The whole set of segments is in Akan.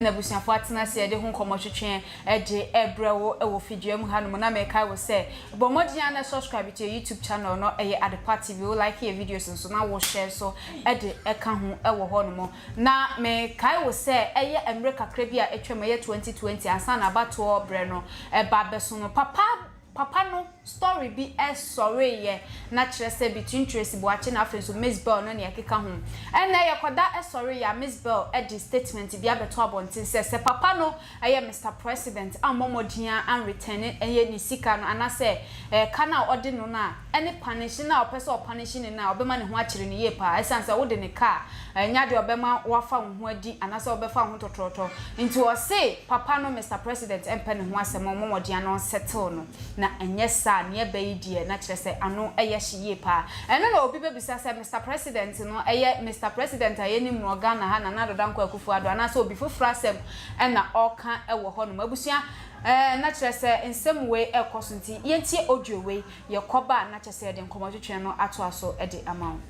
Na abusuafo atena ase de ho nkɔmmɔtwetwe de rebrɛ wo wɔ fidua mu hanom. Na mekae wo sɛ, bɔ mmɔden ara na subscribe to yɛn YouTube channel no, ɛyɛ Adepa TV. Wo like yɛn videos nso na wo share nso de ka ho wɔ hɔnom. Na mekae wo sɛ, ɛyɛ mmerɛ kakra bi a atwam, ɛyɛ 2020 ansa na abatoɔ berɛ no reba abɛso no, papa Papa no story bi sɔreeɛ na kyerɛ sɛ between Tracy Boakye na afei nso Miss Bell no nea ɛkeka ho. Ɛnnɛ yɛkɔda sɔreeɛ a Miss Bell de statement bi abɛto abɔnten sɛ sɛ papa no ɛyɛ Mister President ammɔ mmɔden a anretɛne ɛyɛ ne sika no anaasɛ ɛka no a ɔde no no a ɛne punish no a ɔpɛ sɛ ɔpunish no no a ɔbɛma ne ho akyere no yie paa ɛsiane sɛ wode ne ka a ɛnyɛ adeɛ a ɔbɛma wafa wo ho adi anaasɛ wobɛfa wo ho tɔtrɔtɔ nti ɔse papa no Mister President mpɛ ne ho asɛm ɔmmɔ mmɔden ano ɔnsettle no na ɛnyɛ saa a nea ɛba yi deɛ na kyerɛ sɛ ano yɛ hye yie paa ɛno na obi bɛbisa sɛ Mister President no ɛyɛ Mister President a yɛnim no wɔ Ghana ha Nana Addo Dankwa Akufo Addo anaasɛ obi foforɔ asɛm na ɔreka wɔ hɔnom abusua ɛɛ na kyerɛ sɛ nsɛm wei ɛrekɔ so nti yɛntie audio wei Yɛkɔba a, na kyerɛ sɛ yɛde nkɔmmɔtwetwe no atoa so de ama wo.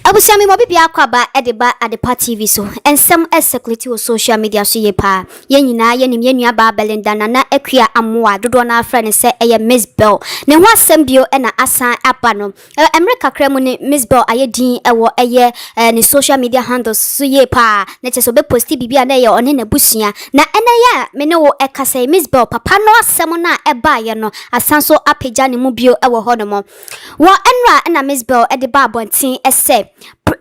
Abusua me mɔbi biako aba de ba Adepa TV so. Nsɛm ɛsɛkulati wɔ social media so yie paa. Yɛn nyinaa yɛnim yɛn nua baa Belinda Nana Akua Amoah, dodoɔ no ara frɛ no sɛ ɛyɛ Miss Bell. Ne ho asɛm bio na asan aba no. Mmere kakra mu ni, Miss Bell ayɛ din wɔ ɛyɛ ne social media handles so yie paa. Na kyerɛ sɛ ɔbɛposti biribi a na ɛyɛ ɔne n'abusua. Na ɛnnɛ yi a me ne wo ɛkasa yi, Miss Bell papa no asɛm no a ɛbaeɛ no asan so apagya ne mu bio wɔ hɔnom. Wɔ nnora na Miss Bell de baa abɔnten sɛ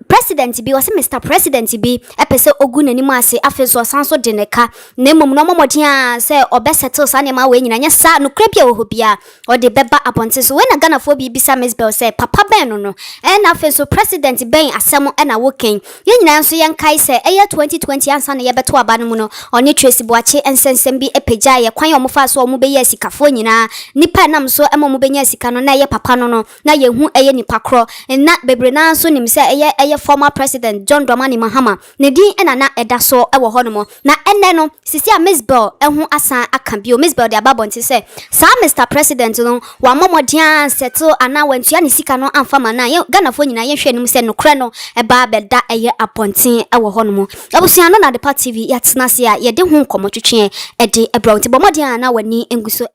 President bi, ɔse Mister President bi pɛ sɛ ɔgu n'anim ase, afei nso ɔsan so de ne ka. Na mmom no ɔmmɔ mmɔden ara sɛ ɔbɛsettle saa nneɛma wei nyinaa, nyɛ saa a nokorɛ bi a ɛwɔ hɔ biara Ɔde bɛba abɔnten so. Wei na Ghanafoɔ bi bisa Mizbel sɛ, papa bɛn no no? Ɛna afei nso president bɛn asɛm na woka yi? Yɛn nyinaa nso yɛnkae sɛ ɛyɛ 2020 ansa na yɛbɛto aba no mu no, ɔne Tracy Boakye nsɛnsɛm bi pagyaeɛ, kwan a wɔfaa so a wɔbɛyɛɛ asikafoɔ nyinaa, nnipa a ɛnam so ma wɔbɛnyaa sika no, na ɛyɛ papa no no, na yɛhu ɛyɛ nipa korɔ. Nna bebree no ara nso nim sɛ ɛyɛ ɛyɛ former president John Dramani Mahama. Ne din na na ɛda so wɔ hɔnom. Na ɛnnɛ no, sisi a Miss Bell ho asan aka bio. Miss Bell de aba abɔnten sɛ, saa Mister President no, wammɔ mmɔden ara ansɛtle anaa wantua ne sika no amfa ma no a, yɛn Ghanafoɔ nyinaa yɛnhwɛ anim sɛ nokorɛ no ɛba abɛda ɛyɛ abɔnten wɔ hɔnom. Abusua no na Adepa TV yɛatena ase a yɛde ho nkɔmmɔtwetweɛ de brɛ wo. Nti bɔ mmɔden ara na w'ani ngu so.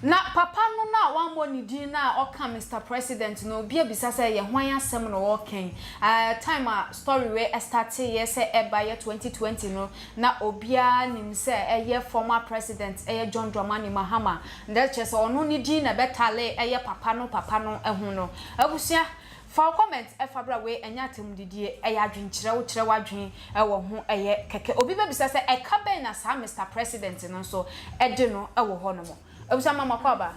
Na papa no no a wammɔ ne din no a ɔka Mister President no, obi abisa sɛ ɛyɛ hwan asɛm na ɔreka yi? Ɛɛ time a story wei starteeɛ sɛ ɛba yɛ 2020 no, na obiara nim sɛ ɛyɛ former president ɛyɛ John Dramani Mahama. Na kyerɛ sɛ ɔno ne din na ɛbɛtalee ɛyɛ papa no papa no ho no. Abusua, Fa wo comment fa bra wei ɛnyɛ atɛmudidie ɛyɛ adwenkyerɛ wo kyerɛ w'adwen wɔ ho ɛyɛ kɛkɛ obi bɛbisa sɛ ɛka bɛn na saa Mister President no nso de no wɔ hɔ nom abusua mama kɔ aba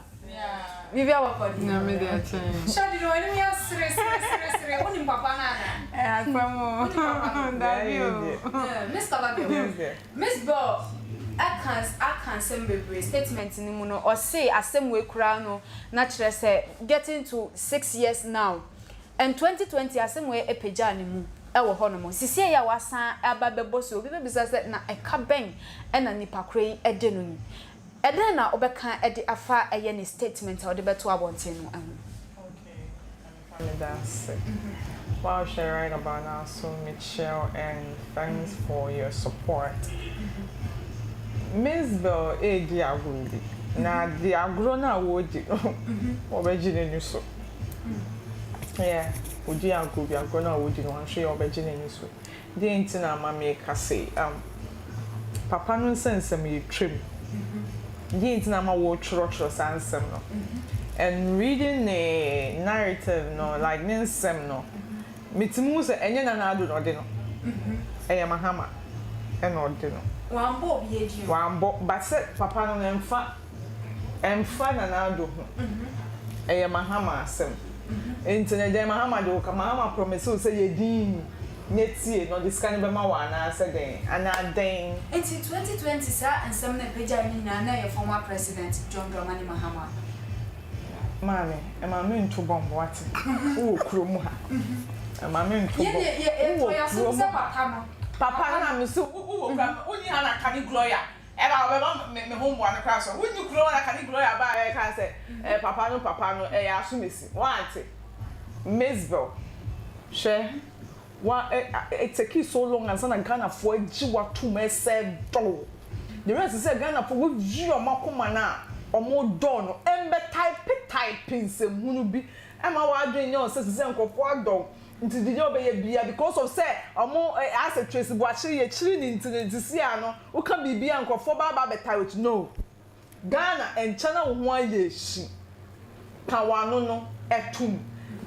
biribi a wakɔ adi Nyame de akyɛ yɛn. Shadi no w'anim yɛ sere sere sere sere wonim papa no anaa? Ɛyɛ asɛm o. Wonim papa no? Dabi o. Miss Kababio Miss Bell ɛka aka nsɛm bebree statement no mu no ɔse asɛm wei koraa no na kyerɛ sɛ getting to 6 years now and 2020 asɛm wei ɛpagyaa ne mu ɛwɔ hɔ nom sisiei a wasan aba bɛbɔ so obi bɛbisa sɛ na ɛka bɛn ɛna nipa korɔ yi ɛde no yi ɛdɛn na wobɛka ɛde afa ɛyɛ ne statement a ɔde bɛto abɔnten no ɛho. Okay. Meda ase. Woahwɛ right about now so mekyia wo and thanks for your support. Mizbel redi agorɔ bi na de agorɔ no a wɔredi no wɔbɛgye n'ani so. Yeah, ɔdi agorɔ bi agorɔ no a wɔredi no wanhwɛ yie a wɔbɛgye n'ani so. Deɛn nti na ama mereka sei? Um, papa no nsɛnsɛm yɛ twam. Deɛn nti na ama woretwerɛtwerɛ saa nsɛm no? And reading ne narrative no, like ne nsɛm no, metumi hu sɛ ɛnyɛ Nana Addo na ɔde no. Ɛyɛ Mahama ɛna ɔde no. Wambɔ obiara din o. Wambɔ, but sɛ papa no no ɛmfa, ɛmfa Nana Addo ho. Ɛyɛ Mahama asɛm. Nti no dɛn Mahama de wo ka? Mahama promise wo sɛ yɛ dinn. Nyɛ tie na ɔde sika no bɛma wo anaa sɛ dɛn anaa dɛn. Nti 2020 saa nsɛm no ɛpagyae no nyinaa na ɛyɛ former president John Dramani Mahama. Maame, ɛma me nto bomb wate, wo wɔ kuro mu ha, ɛma me nto bomb, wo wɔ kuro mu ha, papa no na me se wo wɔ kuro mu, wo nni ha na Kani Gloria ɛba ɔbɛma me ho mmoa no koraa so, wo nni kuro mu na Kani Gloria ba ɛka sɛ ɛɛ papa no papa no ɛyɛ asomasi, wante, Mizbel, hwɛ. Wa ɛ ɛ it so long ansa na Ghanafoɔ agye wo atom ɛsɛ dɔ wo. The way ɛsɛ sɛ Ghanafoɔ wɔyi wɔn akoma no a wɔdɔ wo no, ɛmbɛ type type nsɛmhunu bi ɛma w'adwene nyɛ wo sɛ sɛ sɛ nkurɔfoɔ adɔ wo nti deɛ ɔbɛyɛ bia because of sɛ ɔmo ɛ asɛ Tracy Boakye yɛkyiri ne nti no nti sia no woka biribi a nkurɔfoɔ ba aba abɛtae w'akyi no. Ghana ɛnkyɛ na wo ho ayɛ hyi. Ka w'ano no tom.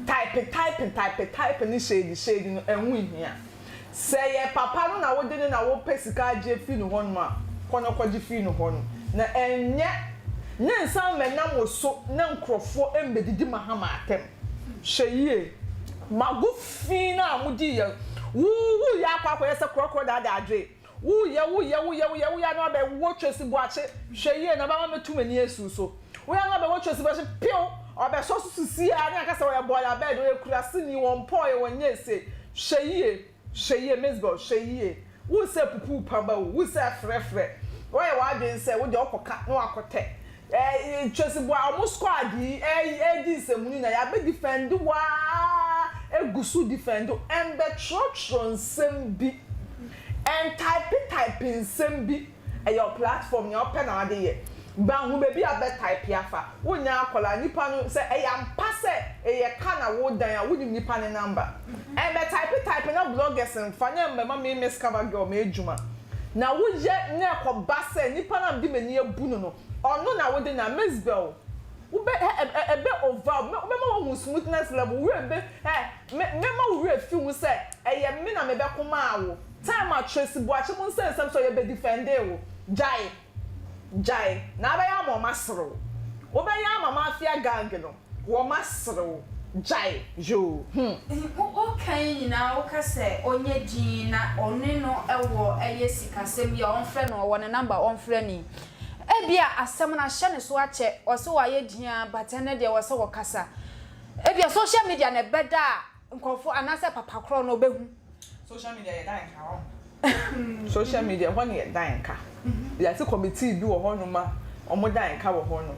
Type type type type ne shady shady no ɛho nhia. Sɛ ɛyɛ papa no na wode no na wopɛ sika agye afiri ne hɔnom a, kɔ na kɔgye firi ne hɔ no. Na ɛnyɛ ne nsa mmɛnam wo so na nkurɔfoɔ mmɛdidi Mahama atɛm. Hwɛ yie. Mago fi no a modiiɛ no, wo woyɛ akɔ akɔyɛ sɛ korɔkorɔ daadaa adwee. Wo yɛ wo yɛ wo yɛ wo yɛ wo yɛ ano abɛ wo Tracy Boakye hwɛ yie na bɛma mɛtu m'ani asi wo so wo yɛ ano abɛ wo Tracy Boakye pew ɔbɛ sɔ so sisi a ne aka sɛ ɔyɛ bɔɔla bɛɛd ɔyɛ kuraseni wɔn pɔɔ yɛ wɔn nyɛ ese hwɛ yie hwɛ yie Mizbel hwɛ yie wo sɛ pupuu pa ba o wo sɛ frɛfrɛ wɔyɛ w'adwene sɛ wo deɛ ɔkɔ ka na wakɔ tɛ Ɛɛ Tracy boa ɔmo squad yi ɛɛdi nsɛmunu nyinaa yabɛ defend wo aa egu so defend wo ɛnbɛ twerɛtwerɛ nsɛm bi ɛntype type nsɛm bi ɛyɛ wo platform nea wopɛ na wode yɛ ba hu baabi a bɛ type afa wo nyɛ akwadaa nipa no sɛ ɛyɛ ampa sɛ ɛyɛ ka na wo dan a wonim nipa ne number ɛnbɛ type type na bloggers nfa na ɛnbɛma me miss cover girl m'adwuma na woyɛ na ɛkɔba sɛ nipa no a mede m'ani abu no no Ɔno na wode na Mizbel wo bɛ ɛ ɛ ɛbɛ over wo bɛma wahu smoothness level wo werɛ bɛ ɛ me mɛma wo werɛ fi ho sɛ ɛyɛ me na me bɛko maa wo time a Tracy Boakye mo nsɛnsɛm sɛ ɔyɛ bɛ defendee wo gyae gyae na abɛyɛ ama ɔmo asere wo wobɛyɛ ama mafia gang no. Wɔma serew gyae yoo hmm. Wo ka yi nyinaa wo ka sɛ ɔnyɛ dinn na ɔne no wɔ ɛyɛ sikasɛm bi a ɔnfrɛ no ɔwɔ ne number ɔnfrɛ no yi ebia asɛm no ahyɛ ne so akyɛ ɔse wayɛ dinn aa but ɛnɛ deɛ ɛwɔ sɛ wɔkasa ebia social media na ɛbɛda a Nkurɔfoɔ anaasɛ papa korɔ no ɔbɛhu. Social media yɛ dan nka hɔ. Social media ɛhɔ na yɛ dan nka. Yɛate committee bi wɔ hɔ nom a wɔn dan nka wɔ hɔ nom.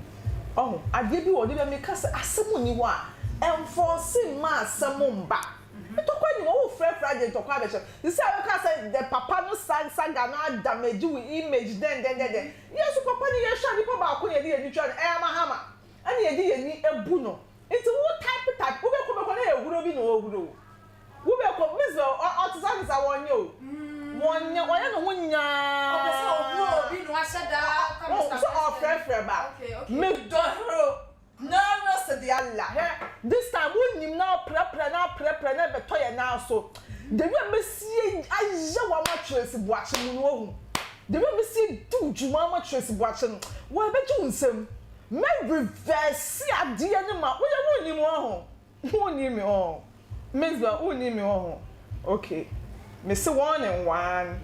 Ɔho adeɛ bi wɔ hɔ de bia meka sɛ asɛm nni hɔ a ɛnfɔɔse mma asɛm mba. Ntɔkwa nni hɔ wo frɛfrɛ adeɛ ntɔkwa abɛhyɛ. Sisi a woka sɛ the papa no sa saga no adamage wo image dɛn dɛn dɛn dɛn. Yɛn nso papa no yɛhwɛ a nipa baako na yɛde yɛn ani twa no ɛyɛ Mahama ɛna yɛde yɛn ani abu no. Nti wo type type wo bɛkɔ bɛkɔ na yɛ huro bi na ɔhuro wo wo bɛkɔ Mizbel ɔ ɔte saa te saa wɔnyɛ o wɔnyɛ ɔyɛ ne ho nyaa Ɔpɛ sɛ ɔhuro obi na wahyɛ da ka Mr. President sɛ ɔfrɛfrɛ ba okay okay. Me dɔ huro na sɛ de Allah hwɛ this time wo nim na ɔprɛprɛ na aprɛprɛ na ɛbɛtɔ yɛ nan so the way mɛsie ayɛ wo ama Tracy Boakye mu no wahu the way mɛsie di wo dwuma ama Tracy Boakye no wɔ ɛbɛgye wo nsam. Mɛ reverse adeɛ no ma woyɛ wonni me ɔho wonni me ɔho Mizbel wonni me ɔho ok mese wɔn ne one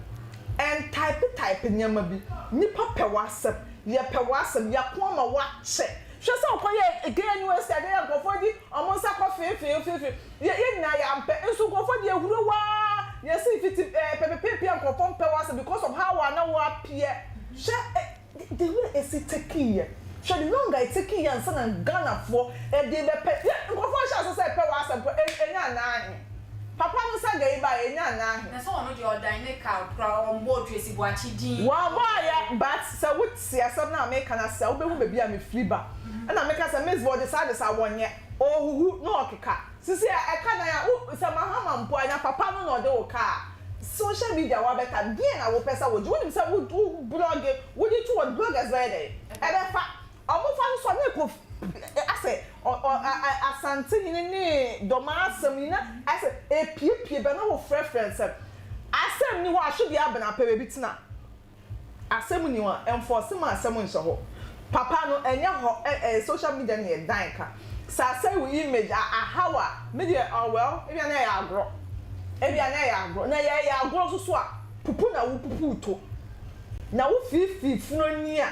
ɛntype type nneɛma bi nipa pɛ w'asɛm yɛpɛ w'asɛm yɛako ama w'akyɛ hwɛ sɛ wokɔ yɛ KNUST adeɛ yɛ nkurɔfoɔ di ɔmo nsa kɔ feefee feefee yɛ yɛ nyinaa yɛampɛ nso nkurɔfoɔ deɛ ehuro waa yɛsi fiti ɛɛ pɛpɛpɛpɛ nkurɔfoɔ mpɛ w'asɛm because of how a na wo appear hwɛ ɛ. The way esi tekii yɛ. Hwɛ the long a etekii yɛ ansa na Ghanafoɔ ɛde bɛpɛ yɛ nkurɔfoɔ ahyɛ ase sɛ ɛpɛ w'asɛm mpo enya anaa ahe papa no saga yi baeɛ enya anaa ahe. Na sɛ ɔno deɛ ɔdan ne car koraa ɔmmɔɔ Tracy Boakye din. Wɔabɔayɛ but sɛ wo te asɛm no a meka no ase a wobɛhu baabi a mefiri ba ɛna meka sɛ Miss Bɔ ɔde saa de saa wɔnyɛ ɔɔhuhu na ɔkeka. Sisi a ɛka nan a wo sɛ mahama mpo a nya papa no na ɔde wo ka a social media wabɛka deɛn na wopɛ sɛ wogye wonim sɛ wo wo blɔge wode to hɔ no bloggers bɛyɛ dɛn ɛbɛfa ɔmo fa no so a na ɛkɔ asɛ ɔ ɔ a a asante hene ne dɔmaa asɛm yi na asɛ epiepie bɛ na wo frɛfrɛ nsɛm asɛm ni hɔ ahwedeɛ abena pɛ baabi tena. Asɛm nni hɔ a, ɛnfɔɔse ma asɛm nhyɛ hɔ. Papa no, ɛnyɛ hɔ ɛ ɛyɛ social media na yɛdan ka. Sɛ asɛe wo image a, ahaw a, me deɛ oh well, ebia na ɛyɛ agorɔ. Ebia na ɛyɛ agorɔ. Na ɛyɛ agorɔ nso so a, pupu na wopupu to. Na wo fiifii funu ani a,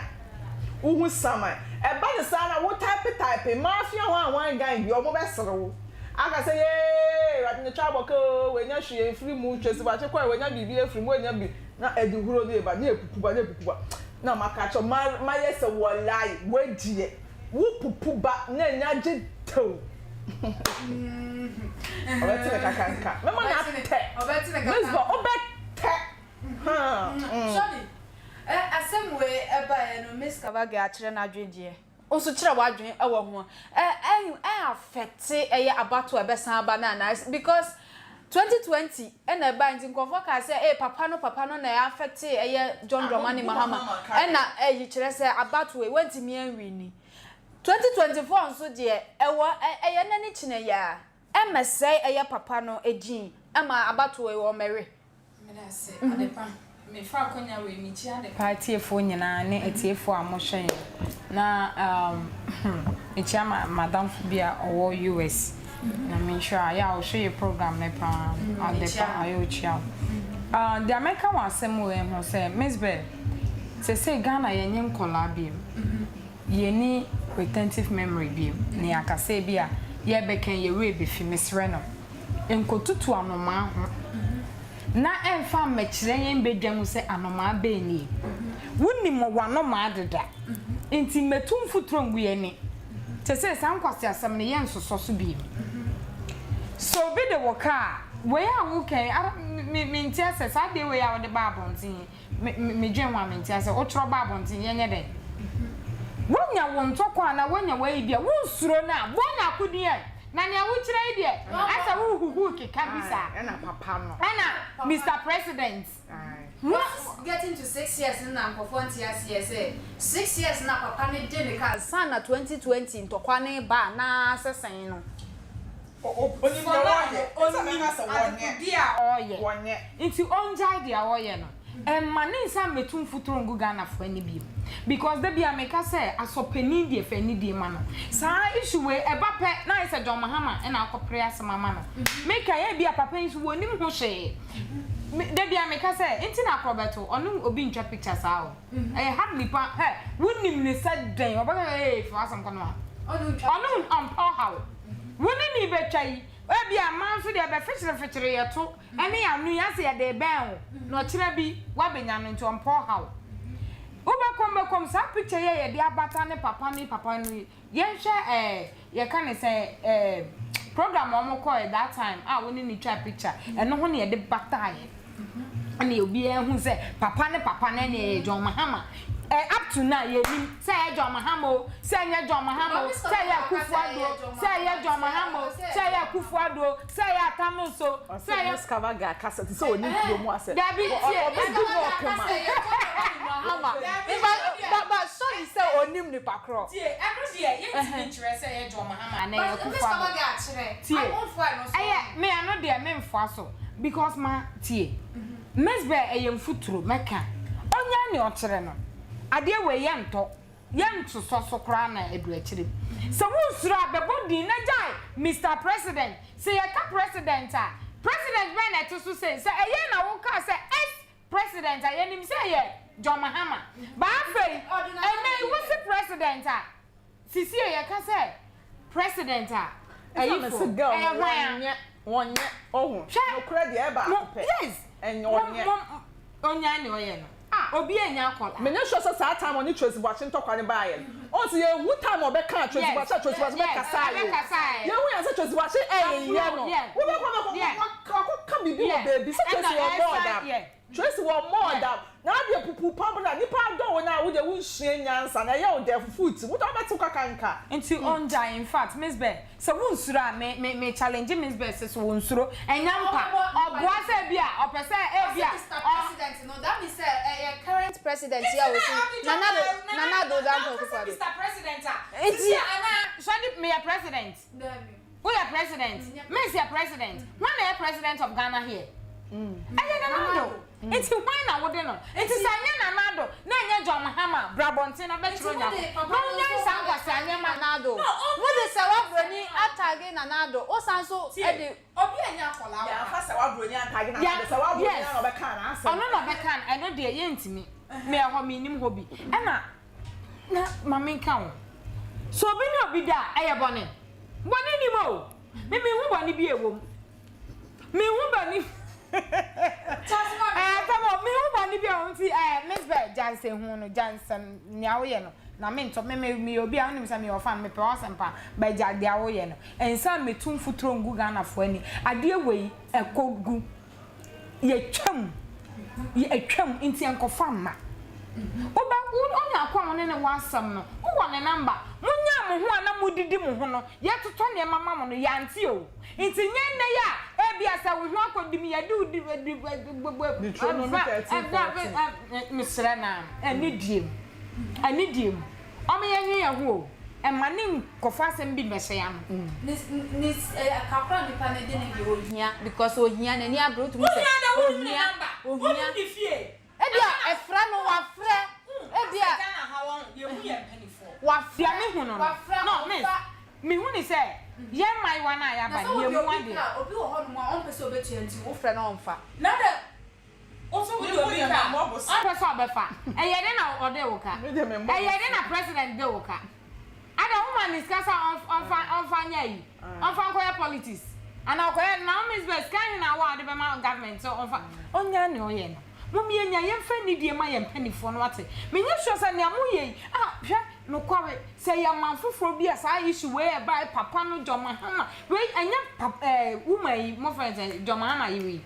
wohu saman. Ɛba no saa na wo type type, mafia hwan hwan gang bi, wɔbɛsere wo. Aka sɛ, yee, Awurade ne twa abɔka oo, wanya hwee mfiri mu, Tracy Boakye kɔe, wanya biribi afiri mu, wanya bi. Na ɛde huro no reba, na epupu ba, na epupu ba. Na maka akyerɛ wo, ma mayɛ sɛ wɔlae, wei deɛ, wo pupu ba na ani agye tew. Ɔbɛte ne kakanka. Mɛma no atɛ. Mizbah, ɔbɛtɛ. Haa. Shirley, asɛm wei ɛbaeɛ no, Miss Kavage akyerɛ n'adwene deɛ. Wo nso kyerɛ w'adwene wɔ ho. Ɛ ɛ ɛ affect ɛyɛ abatoɔ a ɛbɛsan aba no anaa? Because 2020 ɛna ɛbaeɛ nti nkurɔfoɔ kaa sɛ ee papa no papa no na ɛ affect ɛyɛ John Dramani Mahama ɛna ɛyi kyerɛ sɛ abatoɔ yi wantumi anwini. 2024 nso deɛ ɛwɔ ɛ ɛyɛ nɛ ne kyinɛ yi ara ɛmmɛsɛe ɛyɛ papa no din ɛma abatoɔ yi wɔmmɛwe. Meda ase Adepa. Mefa akwanya wei mekyia Adepa atiefoɔ nyinaa ne atiefoɔ a mohwɛ yɛn. Na um, mekyia ma madamfo bi a ɔwɔ US. Na menhwɛ a, yɛ a ɔhwɛ yɛ program no paa. Adepa ayɛ ɔkyia wo. Uh, deɛ mɛka wɔ asɛm wei ho sɛ, Miss Bell, sɛsɛ Ghana yɛnyɛ nkɔlaa biom. Yɛnni retentive memory bio, na yɛaka sɛ ebia yɛrebɛka yi yɛn werɛ bɛfi, mesrɛ no, nkɔtutu anomaa ho na ɛmfa mmɛkyerɛ yɛn badwa mu sɛ anomaa bɛn nie. Wonim w'anomaa deda, nti mmɛtu mfuturo ngu yɛn ani. Seesei saa nkwaseasɛm no yɛnsosɔ so bio. Sɛ obi de wo ka a, wei a woreka yi, ara me mente aseɛ, saa adeɛ wei a wode ba abɔnten yi, Me me medwen ho a mente ase. Wotwerɛ ba abɔnten yɛnyɛ dɛn? Woanya wo ntɔkwa anaa woanya w'ayi bi a, wonsuro no a, bɔ no akodua ɛ. Na nea wokyerɛ yi deɛ, asɛ worehuhu keka bi saa. Ɛna papa no. Ɛna Mister President. Mo. Getting to 6 years no na nkurɔfoɔ nte aseɛ sɛ 6 years na papa no de ne ka ansa na 2020 ntɔkwa no reba anaa sɛ sɛn no. Onim deɛ ɔreyɛ. Ɔnim adekodeɛ a ɔreyɛ. Nti ɔngyae deɛ ɔreyɛ no. Ɛmma ne nsa mmɛtu mfuturo ngu Ghanafoɔ ani bio. Because da biara meka sɛ asɔpanin deɛ fa anidie ma no. Saa issue wei ɛba pɛ na ayɛ sɛ John Mahama na akɔpere asɛm ama no. Meka yi ebia papa yi nso wɔnnim ho hwee. Da biara meka sɛ nti na akorɔbɛto ɔne obi ntwa picture saa o. Ɛyɛ hardly pa hɛ wonim no sɛ dɛn ɔbɛka sɛ ee fa w'asɛm kɔ noa. Ɔno ɔmpɛ ɔhaw. Wo ne no rebɛtwa yi, ebia mmaa nso deɛ bɛfekyerefekyere yɛ to ne ano yi asɛ yɛde rebɛn wo na ɔkyena bi woabɛnya no nti ɔmpɛ ɔhaw. Wobɛkɔm bɛkɔm saa picture yi a yɛde abata ne papa ne papa no yi, yɛnhwɛ ɛɛ yɛka ne sɛ ɛɛ program a wɔkɔɛ that time a wo ne no twaa picture ɛno ho na yɛde bataeɛ. Ɛna obiara hu sɛ papa ne papa no ɛna ɛyɛ John Mahama. Ɛ up to now yɛnim sɛ ɛyɛ John Mahama o, sɛ ɛnyɛ John Mahama o, sɛ ɛyɛ Akufo Addo o, sɛ ɛyɛ John Mahama o, sɛ ɛyɛ Akufo Addo o, sɛ ɛyɛ Atta Mills o, sɛ ɛyɛ. Miss Kavaga kasa te sɛ ɔnim kurom asɛm. Dabi tie. Ɔbɛdi mu ɔkoma. Mahama. But but surely sɛ ɔnim nipa korɔ. Tie, ɛno deɛ yɛntumi nkyerɛ sɛ ɛyɛ John Mahama anaa ɛyɛ Akufo Addo. Tie, ɛyɛ me ɛno deɛ memfoa so. Because ma tie Mizbeh ɛyɛ mfuturo mɛka ɔnyae nea ɔkyerɛ no adeɛ wei yɛntɔ yɛntosɔ so koraa na adu akyire sɛ wonsuro a bɛbɔ din na gyae Mister President sɛ yɛka president a president bɛn na ɛte so sei sɛ ɛyɛ na wokaa sɛ ex president a yɛnim sɛ ɛyɛ John Mahama but afei ɛnɛ yi wose president a Sisi a yɛka sɛ president a ayifo ɛyɛ hwan a? Wɔnyɛ ohu nokorɛ deɛ ɛba ako pɛ yes ɛnyɛ ɔnyɛ mo mo ɔnyaa nea ɔyɛ no obi anya akɔla. Menyɛ sure sɛ saa time ɔne Tracy Boakye ntɔkwa no baayɛ no ɔn sɛ yɛnhu time ɔbɛkaa Tracy Boakye a Tracy Boakye bɛkasaeɛ o yɛnhu yɛn sɛ Tracy Boakye ɛyɛ no wobɛkɔ bɛkɔ wakɔka biribi wɔ baabi sɛ Tracy wɔ bɔɔd a Tracy wɔ mmɔɔ da na adeɛ pupu pam na nipa adɔ wo na wo deɛ wo nsua nyansa na ɛyɛ wo dɛ fufu ti wo deɛ wobɛte kakanka. Nti ongyae infact Miss Bell sɛ wo nsuro a me me me challenge Miss Bell sɛ sɛ onsuro ɛnyɛ mpa ɔboa sɛ ebia ɔpɛ sɛ ebia Ɔse Mister President no that means sɛ ɛyɛ current president yi a ɔsi Nana Addo Nana Addo Dankwa Akufo Addo. Mister President a sisi a anaa sɔde meyɛ president. Woyɛ president? Miss yɛ president? Hwan na ɛyɛ president of Ghana here? Ɛyɛ Nana Addo. Nti hwan na wode no? Nti sɛ ɛnyɛ Nana Addo na ɛnyɛ John Mahama a, bra abɔnten na bɛkyerɛ Onyankopɔn. Na ɔnyae saa nkwasea nneɛma. Nana Addo. Mode Sɛwa Broni atage Nana Addo. Wosan nso de. Obi a ɛnyɛ akwadaa wɔ ha. Yɛamfa Sɛwa Broni antage Nana Addo. Sɛwa Broni ara na ɔbɛkaa n'asɛm. Ɔno na ɔbɛkaa no. Ɛno deɛ yɛntumi. Me ɛhɔ mennim hɔ bi. Ɛna na ma menka wo. Sɛ obi ne obi da a, ɛyɛ bɔne? Bɔne nnim o. Me menhu bɔne bi a ɛwɔ mu. Menhu bɔne ɛɛ sɛm o, menhu bɔne bi a ɛwɔ mu nti ɛɛ Miss Bell gyae. nsɛnhunu no, gyae nsɛm nea woyɛ no na mentɔ. Me me meyɛ obi a wonim sɛ meyɛ ɔfan, mepɛ w'asɛm paa but gyae dea woyɛ no. Nsa mmɛtu mfuturo ngu Ghanafoɔ ani. Adeɛ wei ɛkɔ gu. Yɛtwam, yɛtwam nti ɛnkɔfa mma. Wobɛ wo onya ko a wo ne no wɔ asɛm no, wowɔ ne number. Monyaa mo ho a na modidi mo ho no, yɛtotɔ nneɛma ma mo no, yɛante o. Nti nyɛ nnɛ yi a ebia sɛ wo ho akɔdi mu, yɛde wo di di Deuteronomy 13, 14. Mesrɛ no ara, anidie mu, anidie mu. Ɔmo yɛ nwe yɛn ho o. Ɛma ne nkɔfɔ asɛm bi mmɛhyɛ yɛn ano. Ne ne kakra nipa no de ne deɛ ohia because ohia n'ani abere wotumi sɛ ohia ohia ebia ɛfrɛ no wafrɛ ebia wafrɛ wafrɛ ɔfa. Mehu ne sɛ yɛn mmaayewa no a yɛaba no yɛn mu adeɛ. Obi wɔ hɔ nom a ɔmpɛ sɛ obetua nti wofrɛ no ɔnfa. Wo nso wode obi ka a, ɔmpɛ sɛ ɔbɛfa. Ɛyɛ dɛn na ɔde wo ka? Ɛyɛ dɛn na president de wo ka? Adɛn woma no sika sɛ ɔmfa ɔmfa nyɛ ayi? Ɔmfa nkɔyɛ politics? Anaa ɔkɔyɛ na wo Miss Bell sika ahe na wo a wode bɛma government sɛ ɔmfa ɔnya nea ɔyɛ no? Mom yɛnya yɛmfa anidie ma yɛn mpaninfoɔ no wate? Menyɛ sure sɛ nea moyɛ yi ah hwɛ nokware sɛ ɛyɛ aman foforɔ bi a saa issue wei ɛbae papa no John Mahama wei ɛnyɛ pap ɛɛ woman yi mofrɛ no sɛn John Mahama yere yi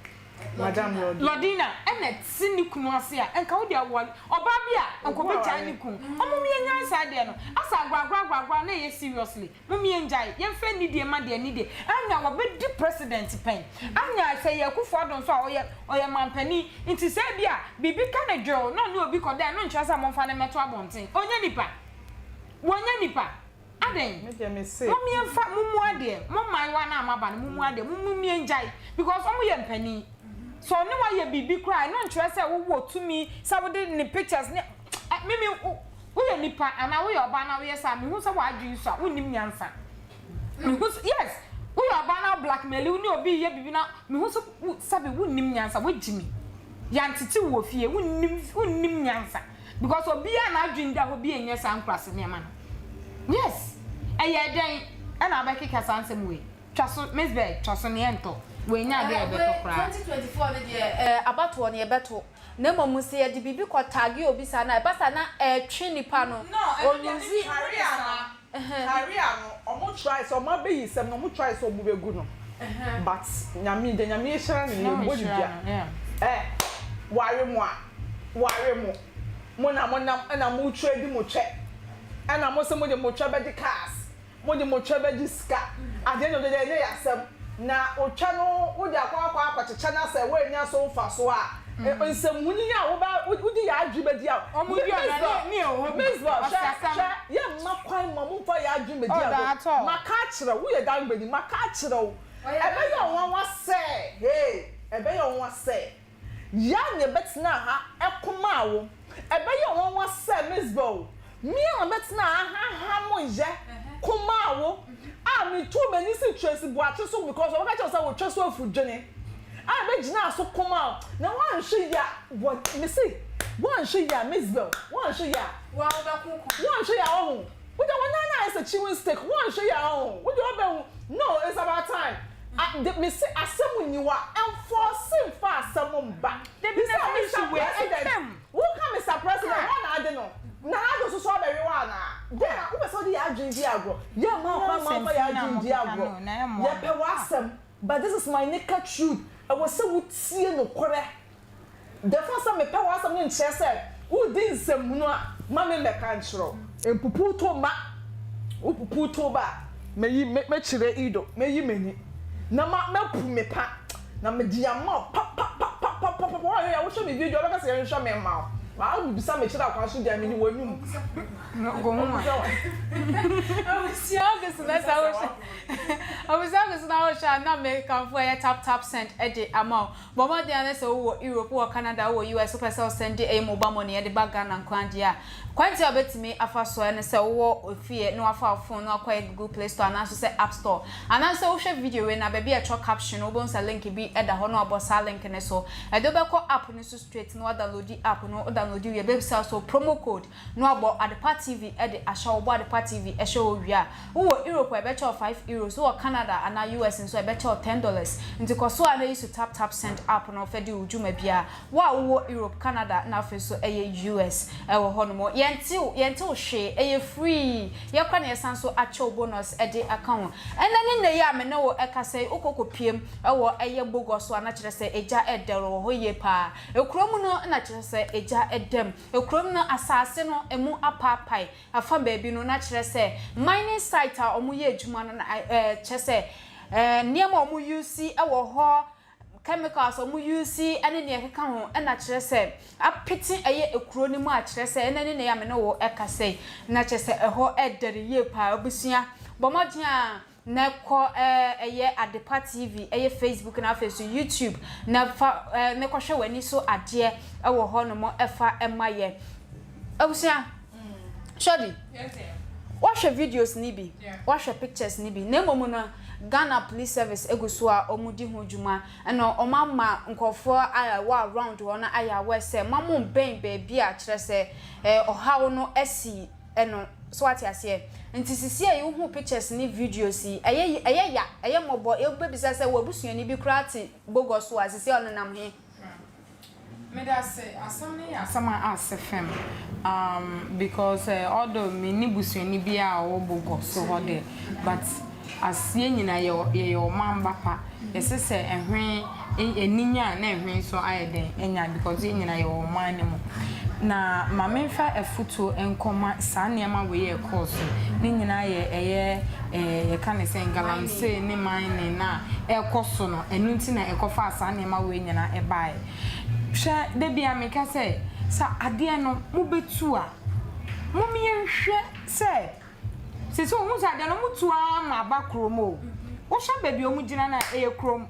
Madam Lordina. Lordina ɛna ɛte ne kunu ase a nka wode aware ɔbaa bi a nka ɔbɛgyae ne kunu. Ɔmom yɛnyae saa deɛ no. Asa agorɔ agorɔ agorɔ agorɔ na ɛyɛ seriously. Mom yɛngyae. Yɛmfa anidie mma deɛ anidie. Anya wabɛdi president pɛn. Anya sɛ ɛyɛ Akufo Addo nso a ɔyɛ ɔyɛ manpanin. Nti sɛ ebia biribi ka no dwew na ɔne obi kɔda a ɛno nkyerɛ sɛ momfa no mmɛto abɔnten. Ɔnyɛ nipa. Wɔnyɛ nipa. Adɛn? Me deɛ me se. Mom yɛnfa mo mu adeɛ mo mmaayewa no a moaba no mo mu adeɛ mo mom yɛngyae because ɔmo yɛ mpanin sɛ ɔne wo ayɛ biribi koraa ɛno nkyerɛ sɛ wo wɔ tumi sɛ wode ne pictures ne ɛ me me woyɛ nipa anaa woyɛ ɔbaa na woyɛ saa mehu sɛ w'adwene sua wonnim nyansa mehu sɛ yes woyɛ ɔbaa na wo blackmail wo ne obi yɛ biribi na mehu sɛ wo sɛbe wonnim nyansa woagyimi yɛantete wo wɔ fie wonnim wonnim nyansa. Because obiaa n'adwene da hɔ bi nyɛ saa nkurase nneɛma no. Yes! Ɛyɛɛ dɛn ɛna wobɛkeka saa nsɛm wei? Twa so Miss Bell, twa so neɛ ɛntɔ. Wei nyɛ adeɛ a yɛbɛtɔ koraa. 2024 no deɛ eh, abatoɔ no yɛbɛto. Na mmom sɛ yɛde biribi kɔ tagge obi saa no a, ɛba saa na ɛtwe nipa no. No, ɛno deɛ Ɔluzi. me Career no, career no, ɔmo try sɛ ɔmo abayisɛm no ɔmo try sɛ ɔmo bɛgu no but Nyame deɛ Nyame ahyira no Na yɛmmɔ no ɔnhyira dua. no, yeah. Eh, ware mo a, ware mo. Mo na mo nam ɛna mo trade mo twɛ ɛna mo se mo de mo twɛ bɛgye cars mo de mo twɛ bɛgye sika at the end of the day ɛnyɛ yasɛm na otwɛ no wo de akɔ akɔ akɔkyekyɛ na sɛ woannya so mfasoɔ a nsɛmhunu yi a wo bɛ wo de yɛ adwene bɛdi a Ɔmo di ɔna ne ne ɛwɔ hɔ bi. Miss Bell hwɛ Ɔsasam. hwɛ yɛ mma kwan ma mo nfa yɛ adwene bɛdi Oh, da agorɔ at all. maka akyerɛ wo yɛ dangbani maka akyerɛ wo ɛbɛyɛ wo nwanwa sɛ hey ɛbɛyɛ wo nwanwa sɛ. Yɛn na yɛbɛtenaa ha ɛko maa wo. Ɛbɛyɛ nwanwa sɛ Mizpah o, me a mebɛtenaa ha haha mo yɛ ko maa wo a metuu m'ani sii Tracy Boakye so because ɔbɛka kyerɛ wo sɛ wotwa so afu dwene a mɛgyinaa so ko maa wo na woanhwɛ yie a wɔ mese woanhwɛ yie a Mizpah woanhwɛ yie a woanhwɛ yie a ɔho Wo deɛ wo nan no ayɛ sɛ chewing stick woanhwɛ yie a ɔho wo deɛ wobɛhu no it's about time a de mese asɛm nni hɔ a ɛnfɔɔse mfa asɛm mba Dabi na bisa sɛ Mister issue wei President atwam. woka Mister President Ah. hɔ na ade no Nana Addo nso so abɛwe wo anaa dɛn na wopɛ sɛ wode yɛn adwene di agorɔ yɛmma wo kwan ma womfa Nonsense yɛn na adwene ndi mokeka agorɔ no na ɛmmoa yɛpɛ mo. Ah. w'asɛm but this is my naked truth ɛwɔ sɛ wotie nokorɛ The fact sɛ mepɛ w'asɛm no nkyerɛ sɛ woredi nsɛmhunu a, ma me mmɛka nkyerɛ wo. Mpupuw to mma. Wopupuw to ba a, meyi, mɛkyerɛ Ido, mɛyi m'ani, na ma, mɛpu me pa, na mede ama wo papapapapapapa. Woanhwɛ yie a, wohwɛ me video a, wobɛka sɛ yɛnhwɛ me mma wo. Maa wobisa me kyerɛ akwan so deɛ, mede w'anum. Wobisa wo. Abusua gu so na sɛ wohwɛ, abusua gu so na wohwɛ a, na mekamfo ɛyɛ tap tap send de ama wo. Bɔ mmɔden ara sɛ wowɔ Europe, wowɔ Canada, wowɔ US, wopɛ sɛ wo sɛnde ɛyɛ mobile money ɛde ba Ghana nko ara deɛ a, kwan tiawa a wobɛtumi afa so ara ne sɛ wowɔ fie na wafa wo phone na wakɔ ɛyɛ Google Play Store anaa nso sɛ App Store. Anaa nso wohwɛ video wei no a, baabi a ɛtwerɛ caption no wobɛhu sɛ link bi da hɔ na wabɔ saa link no so. Ɛde wobɛkɔ app no so straight na wadownloadi app no, wo downloadi wie a, ɛbɛbisa wo sɛ wo promo code na wabɔ Adepa TV de ahyɛ hɔ, wobɔ Adepa TV hyɛ hɔ wie a, wowɔ. Wowɔ Europe a ɛbɛkyɛ wo €5, wowɔ Canada anaa US nso a ɛbɛkyɛ wo $10. Nti kɔ so ara na use Tap Tap Send app no fa di wo dwuma biara. Wo a wowɔ Europe, Canada na afei nso ɛyɛ US wɔ hɔ nom, yɛnte wo yɛnte wo hwee, ɛyɛ free. Yɛ koraa na yɛsan nso akyɛ wo bonus de aka ho. Ɛnnɛ ne nnɛ yi a me ne wo ɛkasa yi, wokɔ kɔpiem wɔ ɛyɛ Bogor so a na kyerɛ sɛ egya ɛdɛre wɔ hɔ yie paa. Ekuro mu no na kyerɛ sɛ egya ɛdam. Ekurom no asaase no emu apaapae afa baabi no na kyerɛ sɛ mining site a wɔyɛ adwuma no na ɛɛ kyerɛ sɛ ɛɛ nneɛma a wɔn use wɔ hɔ, chemicals a wɔn use ne nea ɛkeka ho na kyerɛ sɛ apete ɛyɛ ekuro no mu a kyerɛ sɛ ɛnɛ ne nea me ne wo ɛkasa yi na kyerɛ sɛ ɛhɔ ɛdɛre yie paa. Abusua bɔ mmɔden a Na kɔ ɛyɛ Adepa TV, ɛyɛ Facebook na afei nso YouTube na fa ne kɔhwɛ w'ani so adeɛ ɛwɔ hɔ nom ɛfa ɛma yɛ. Abusua, Shorty, wahwɛ videos ni bi, wahwɛ pictures ni bi, na mmom no Ghana Police Service egu so a wɔn di ho dwuma ɛna wɔn ama nkorɔfoɔ a ɛwɔ around hɔ no ayɛ aware sɛ ma mo nbɛn baabi a kyerɛ sɛ ɔhaw no asi no so wate aseɛ nti sisi a wohu pictures ne videos yi ɛyɛ ɛyɛ ya ɛyɛ mmɔbɔ wobɛbisa sɛ w'abusuani bi koraa te bogɔ so a sisi a ɔnenam he. Medase, asɛm no yɛ asɛm a ase fam um because although menni busuani biara a ɔwɔ bogɔ so hɔ deɛ but As yɛn nyinaa yɛ yɛyɛ ɔman ba pa yɛsɛ sɛ ɛhwe ani nya a na ɛhwe nso ayɛ dɛn anya because yɛn nyinaa yɛwɔ ɔman no mu na ma menfa afutuo nkɔma saa nneɛma wei a ɛkɔɔ so ne nyinaa yɛ ɛyɛ ɛɛ yɛka ne sɛn galamsey ne mining no a ɛkɔ so no ɛno nti na ɛkɔfaa saa nneɛma wei nyinaa ɛbaeɛ hwɛ da biara meka sɛ sɛ adeɛ no mobɛtu a mom yɛnhwɛ sɛ Sese ohun sɛ adeɛ no ɔmo tu ara ma aba kurom o. Wohwɛ baabi a ɔmo gyina no a ɛyɛ kurom.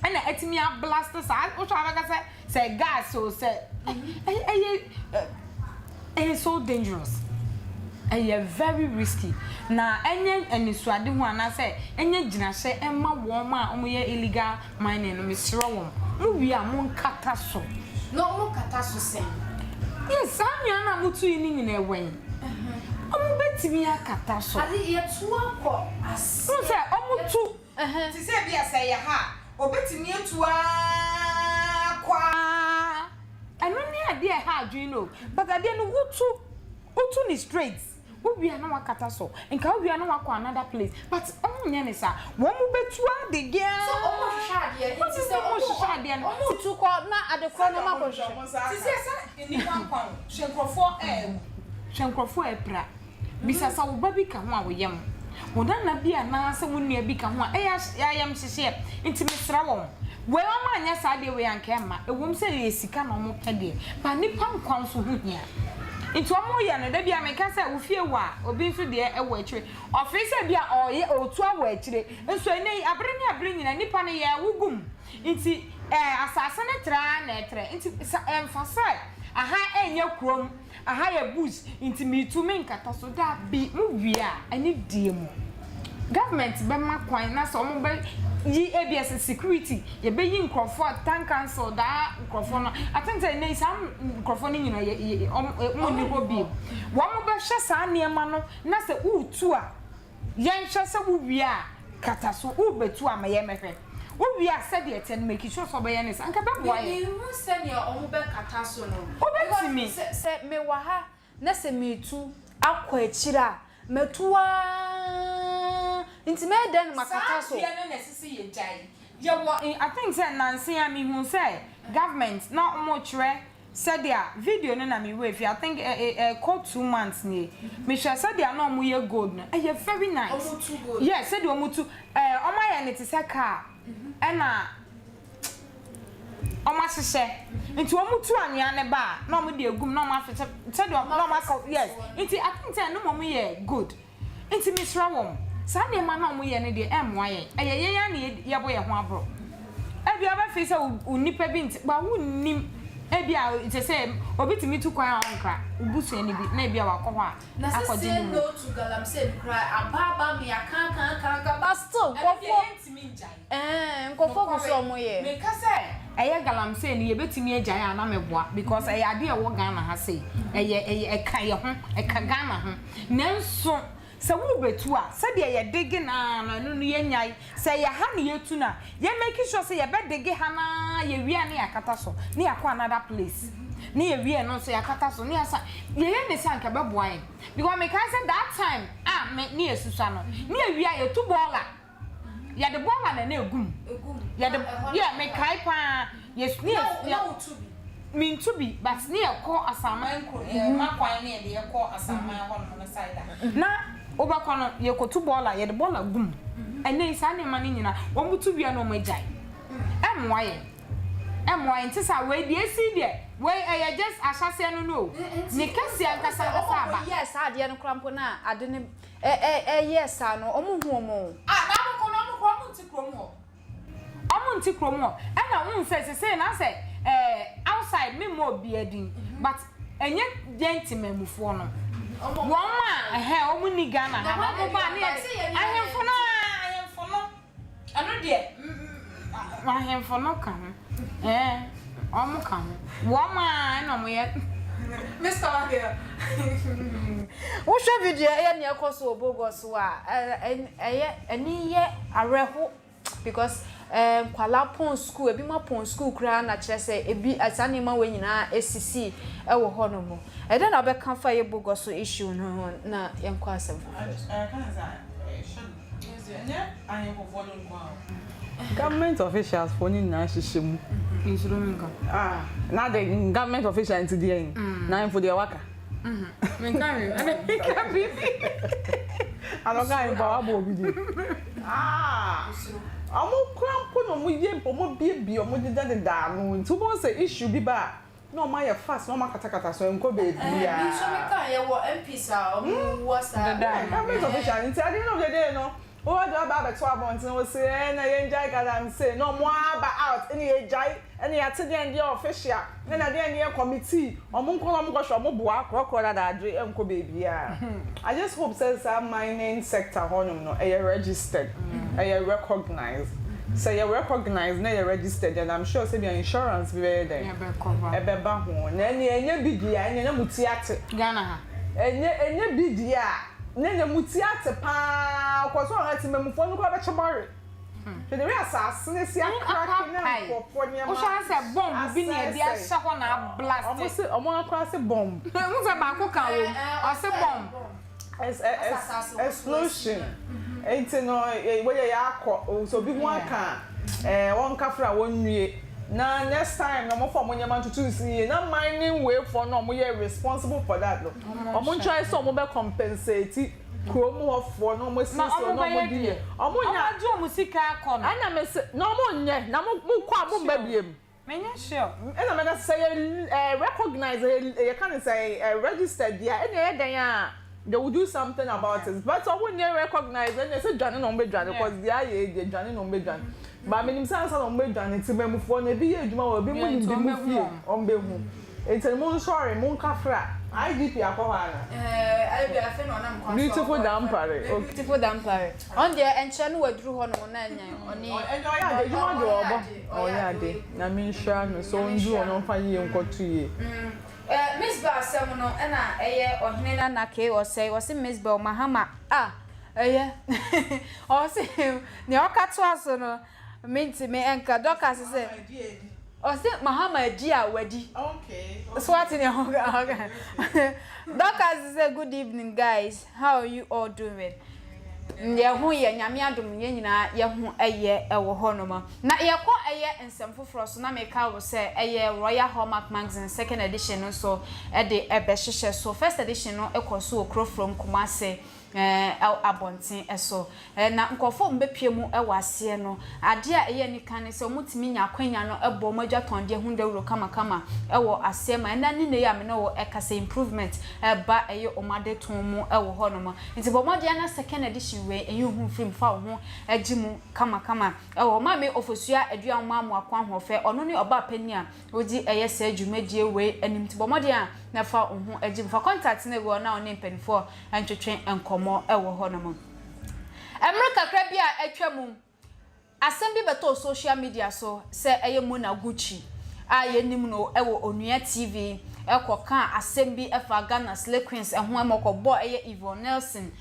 Ɛna atumi ablast saa wohwɛ a wobɛka sɛ sɛ gas o sɛ ɛyɛ ɛyɛ so dangerous. Ɛyɛ very risky na ɛnyɛ anisoadehu anaasɛ ɛnyɛ gyinahyɛ ɛma wɔn a wɔyɛ illegal Mining no mesrɛ wɔn mo wie a mo nkata so. Na ɔmo kata so sɛn? Yes saa nnua no a mo tu yi no nyinaa ɛwɛn? Ɔmo bɛtumi akata so. Ade yɛtu akɔ aseɛ. Wohu sɛ ɔmo tu. Te sɛ ebia sɛ ɛyɛ ha a, ɔbɛtumi atu ara kɔ ara. Ɛno ne adeɛ a ɛha adwene no o. But adeɛ no wotu, wotu no straight. Wo wie a na wakata so. Nka wo wie a na wakɔ another place. But ɔmo nyɛ ne saa. Wɔn mo bɛtu ade deɛ. Sɛ ɔmo hwehwɛ adeɛ nti sɛ ɔmo hwehwɛ adeɛ no. Ɔmo tu kɔ na ade korɔ no ɔmo akɔ hwehwɛ. Sisi ɛsɛ nnipa nkwa o. Hwɛ nkorɔfoɔ ɛɛwu. Hwɛ nkorɔfoɔ ɛɛpira. Bisa sɛ wo ba bi ka ho a wo yam. Wo nana bi anaa sɛ wo nua bi ka ho a ɛyɛ ayamhyehyeɛ. Nti mesrɛ wɔn. Wei ɔmo anyɛ saa adeɛ wei anka ɛmma. Ɛwom sɛ ɛyɛ sika na ɔmo pɛ deɛ but nnipa nkwa nso ho hia. Nti ɔmo yɛ no dabia meka sɛ wo fie wɔ a obi nso deɛ ɛwɔ akyire. Ɔfee sɛ ebia ɔɔyɛ ɔɔtu awɔ akyire. Nso ɛnɛ yi abere ne abere nyinaa nnipa no yɛɛwo gu mu. Nti ɛɛ asaase no trɛ ara na ɛtrɛ. Nti sɛ ɛmfa sɛ aha ɛnyɛ kurom. Aha yɛ bush nti metu me nkata so dabi mo wie a ɛne deɛ mu government bɛma kwan na sɛ wɔn bɛ yi ebi ɛsɛ security yɛbɛyi nkorɔfoɔ a town council daa nkorɔfoɔ no I think sɛ ɛnɛ yi saa nkorɔfoɔ no nyina yɛ yɛ wɔn wɔn nni hɔ bio wɔn bɛhwɛ saa nneɛma no na sɛ woretu a Yɛnhwɛ sɛ wo wie a kata so, wo bɛtu a ma yɛmmɛhwɛ. Wo wie a sɛdeɛ ɛteɛ no make sure sɛ wobɛyɛ no saa, anka ɛbɛboa yɛn. Menhu sɛdeɛ ɔmo bɛkata so no. Wobɛtumi. Because sɛ mewɔ ha na sɛ meretu akɔ akyire a, matu aa nti mɛyɛ dɛn na makata so? Saa adeɛ no na ɛsɛ sɛ yɛgyae. Yɛwɔ, I think sɛ nnansa yi ara mehuu sɛ government na wɔrekyerɛ Sɛdeɛ video no na me werɛ fi I think ɛkɔ 2 months nie mehwɛ sɛdeɛ na ɔmo yɛ gold no ɛyɛ very nice. Ɔmo tu gold. Yes sɛdeɛ ɔmo tu ɛɛ ɔmo ayɛ no te sɛ car ɛna ɔmo ahyehyɛ nti ɔmo tu anwea no ba a na ɔmo de egu mu na ɔmo ahyehyɛ sɛdeɛ na ɔmo akɔ yes nti I think sɛ ɛno mmom yɛ good. Nti mesrɛ wɔn, saa nneɛma no a wɔyɛ no deɛ ɛmmoa yɛn, ɛyɛ yɛn ara na yɛbɔ yɛn ho aborɔ. Ebia wobɛfeel sɛ wo nipa bi nte, but wonnim, ebia te sɛ obi tumi tu kwan a ɔnkra wo busuani bi na ebia wakɔ hɔ a Na sɛ akɔgye say ne mu. no to galamsey no koraa aba aba me aka aka aka aka but still Ɛno deɛ nkurɔfoɔ yɛntumi ngyae. ɛɛ nkurɔfoɔ gu so a Nokware, wɔyɛ. meka sɛ ɛyɛ galamsey no yɛbɛtumi agyae a na meboa because ɛyɛ adeɛ a ɛwɔ Ghana ha sei, ɛyɛ ɛyɛ ɛka yɛn ho, ɛka Ghana ho. Nanso. Sɛ worebɛtu a, sɛdeɛ yɛdege no ara no, ɛno no yɛnnyae. Sɛ ɛyɛ ha na yɛtu no a, yɛ make sure sɛ yɛbɛdege ha no ara, yɛwie a na yɛakata so, na yɛakɔ another place, na yɛwie ɛno nso yɛakata so, na yɛasan, yɛyɛ no saa a anka ɛbɛboa yɛn. Because mekae sɛ that time a me ne yɛsusua no, na yɛwie a yɛtu bɔɔla. Yɛde bɔɔla na na egu mu. Yɛde yeah mekae paa yɛ ne yɛ Na wotu bi? Mentu bi but ne yɛkɔ Asaman kuro yɛ ma kwan ne yɛde yɛkɔ Asaman hɔ nom no side a na wobɛkɔ no yɛkɔtu bɔɔla yɛde bɔɔla gu mu. Ɛnɛ yi saa nneɛma no nyinaa wɔn tu wie a na wɔn agyae. Ɛmmoa yɛn. Ɛmmoa yɛn nti saa wei deɛ esi deɛ wei ɛyɛ just ahyɛaseɛ no no o. Ne kɛseɛ ankasa ankasa aba. Wɔn kɔ yɛɛ saa adeɛ no koraa mpo na ade no Ɛ ɛ ɛyɛ saa no ɔmo nhu ɔmo o. Ah na ɔmo kɔ no ɔmo koraa ɔmo nte kurom hɔ. Ɔmo nte kurom hɔ ɛna wohu sɛ sesei no asɛ ɛɛ outside me mmɔ obiaa din but ɛnyɛ yɛn temamufoɔ no wɔn a ɛhɛn ɔmo nni Ghana ha no ɔmo ba a ne yɛde ahemfo no aa ahemfo no. Ɛno deɛ ahemfo no ka ho ɛɛ wɔn ka ho wɔn a ɛna wɔn yɛ. Mister Wagel wohwɛ video ɛyɛ nea ɛkɔ so wɔ Bogor so a ɛyɛ ɛni yɛ awerɛho because ɛɛ nkwadaa pɔn school ebi mo apɔn school koraa na kyerɛ sɛ ebi saa nneɛma wei nyinaa esisi ɛwɔ hɔ nom ɛdɛn na wobɛka fa yɛ Bogor so issue no ho na yɛnkɔ asɛm foforɔ so. Government officials foɔ no nyinaa hyehyɛ mu. Nsuro me nka. Ah, na de government official nti deɛ yi. Na ahemfo deɛ waka. Menka hwee, ɛna menka biribi. Anɔka ahemfo a wabɔ obi din. Ah, ɔmo kura mpo na ɔmo yɛ ɔmo biebie ɔmo deda deda ano nti wobɛhu sɛ issue bi ba a Na ɔmo ayɛ fast na ɔmo akatakata so ɛnkɔ baabiaa. Me nso me kaa yɛwɔ MPs a ɔmo wɔ saa. Yeah, government official nti at the end of the day no wo de aba abɛto abɔnten wo se ɛɛ na yɛn gyae galamsey na ɔmo aba out ɛna yɛ gyae ɛna yɛate deɛn deɛ official ɛna deɛn deɛ committee ɔmo nkɔ na ɔmo nkɔ hwɛ ɔmo boa korɔkorɔ dadaadwe ɛnkɔ baabiaa I just hope sɛ saa mining sector hɔ nom no ɛyɛ registered ɛyɛ recognized. Sɛ yɛ recognise na yɛ registered then I'm sure sɛ bia insurance bi bɛyɛ dɛn ɛbɛba ho na ɛneɛ ɛnyɛ bi deɛ a ɛneɛ na mo ti ate. Ghana ha. Ɛnyɛ ɛnyɛ bi deɛ a na ɛneɛ mo ti ate paa kɔ so ɔha temamufoɔ no koraa bɛkye bɔre hwɛ the way asaase no asi akrake na nkurɔfoɔ nneɛma Wohwɛ ara sɛ bomb bi na yɛde ahyɛ hɔ na ablast. Ɔmo se ɔmo akora se bomb. Wohu sɛ baako ka wom ɔse bomb. Explosion nti no wɔyɛ yɛ akɔ sɛ obi ho aka a ɛɛ wɔnkafra wɔnwie na next time no wɔfa wɔn nneɛma ntutu nsi yie na mining wei foɔ no wɔn yɛ responsible for that no wɔn try sɛ wɔn bɛ compensate kurom hɔ foɔ na wɔn asiesie na wɔn di yie wɔn nya wɔn agye wɔn sika akɔ no ɛna mɛ sɛ na wɔn nyɛ na mo kɔ a mo mba biem. Menyɛ sure. Ɛna mɛka sɛ yɛ eh, recognize yɛ yɛka ne sɛ eh, registered deɛ a ɛna ɛyɛ dɛn a they will do something about it but ɔmo nyɛ recognize ɛna ɛsɛ dwane na ɔmo bɛ dwane cause deɛ ayɛ yi deɛ dwane na ɔmo bɛ dwane but menim sɛ ansa na ɔmo bɛ dwane temamufoɔ no ebi yɛ adwuma wɔ ebi mo nim bi mo fie ɔmo bɛ hu nti mo nsɔre mo nkafra IGP akɔ hɔ ana. Ɛɛ ɛbi afei na ɔnam kwan so a Beautiful Dampare okay. Beautiful Dampare ɔno deɛ ɛnkyɛ no waduru hɔ nom na ɛnyɛ ɔne. Ɛnde ɔyɛ ade adwuma deɛ ɔbɔ ɔyɛ ade Nyame nhyira no sɛ ɔnduru hɔ na ɔmfa yie nkɔto yie. Miss Bell asɛm no ɛna ɛyɛ ɔhene nana kee ɔsɛe ɔse Miss Bell Mahama ah ɛyɛ ɔse nea ɔka toa so no mentumi nka Dorcas se ɔse Mahama adi a wadi so wate nea ɔka Dorcas se good evening guys how are you all doing Yɛ ho yɛ, Nyame adom yɛn nyinaa yɛ ho yɛ wɔ hɔ nom. Na yɛkɔ ɛyɛ nsɛm foforɔ so na meka wo sɛ ɛyɛ Royal Hallmark Magazine second edition no nso de ɛbɛhyehyɛ so. First edition no kɔ so wɔ Kurofrom, Kumasi abɔnten so. Na nkurɔfoɔ a wɔbɛpue mu wɔ aseɛ no, adeɛ a ɛyɛ anika ne sɛ wɔtumi nya akwanya no bɔ wɔn adwatɔndeɛ ho dawuro kamakama wɔ aseɛ ma ɛnɛ ne nnɛ yi a me ne wo ɛkasa yi improvement ɛreba ɛyɛ wɔn adetɔn mu wɔ hɔnom. Nti bɔ mmɔden ara na second edition wei nyi wo ho mfiri mu fa wo ho gye mu kamakama wɔ hɔ. Maame Ofosua Aduanwoma Amoako Ahoɔfɛ, ɔno ne ɔbaa panin a ɔdi ɛyɛ saa dwumadie wei anim. Nti bɔ mmɔden ara na fa wo ho gye mu. Fa contact no gu hɔ na wo ne mpanimfoɔ ntwetwe nkɔmmɔ wɔ hɔnom. Mmerɛ kakra bi a atwa mu, Asɛm bi bɛtɔɔ social media so sɛ ɛyɛ Mona Gucci. a yɛnim no wɔ Onua TV kɔ kaa asɛm bi fa Ghana Slay Queens ho ma ɔkɔbɔɔ ɛyɛ Yvonne Nelson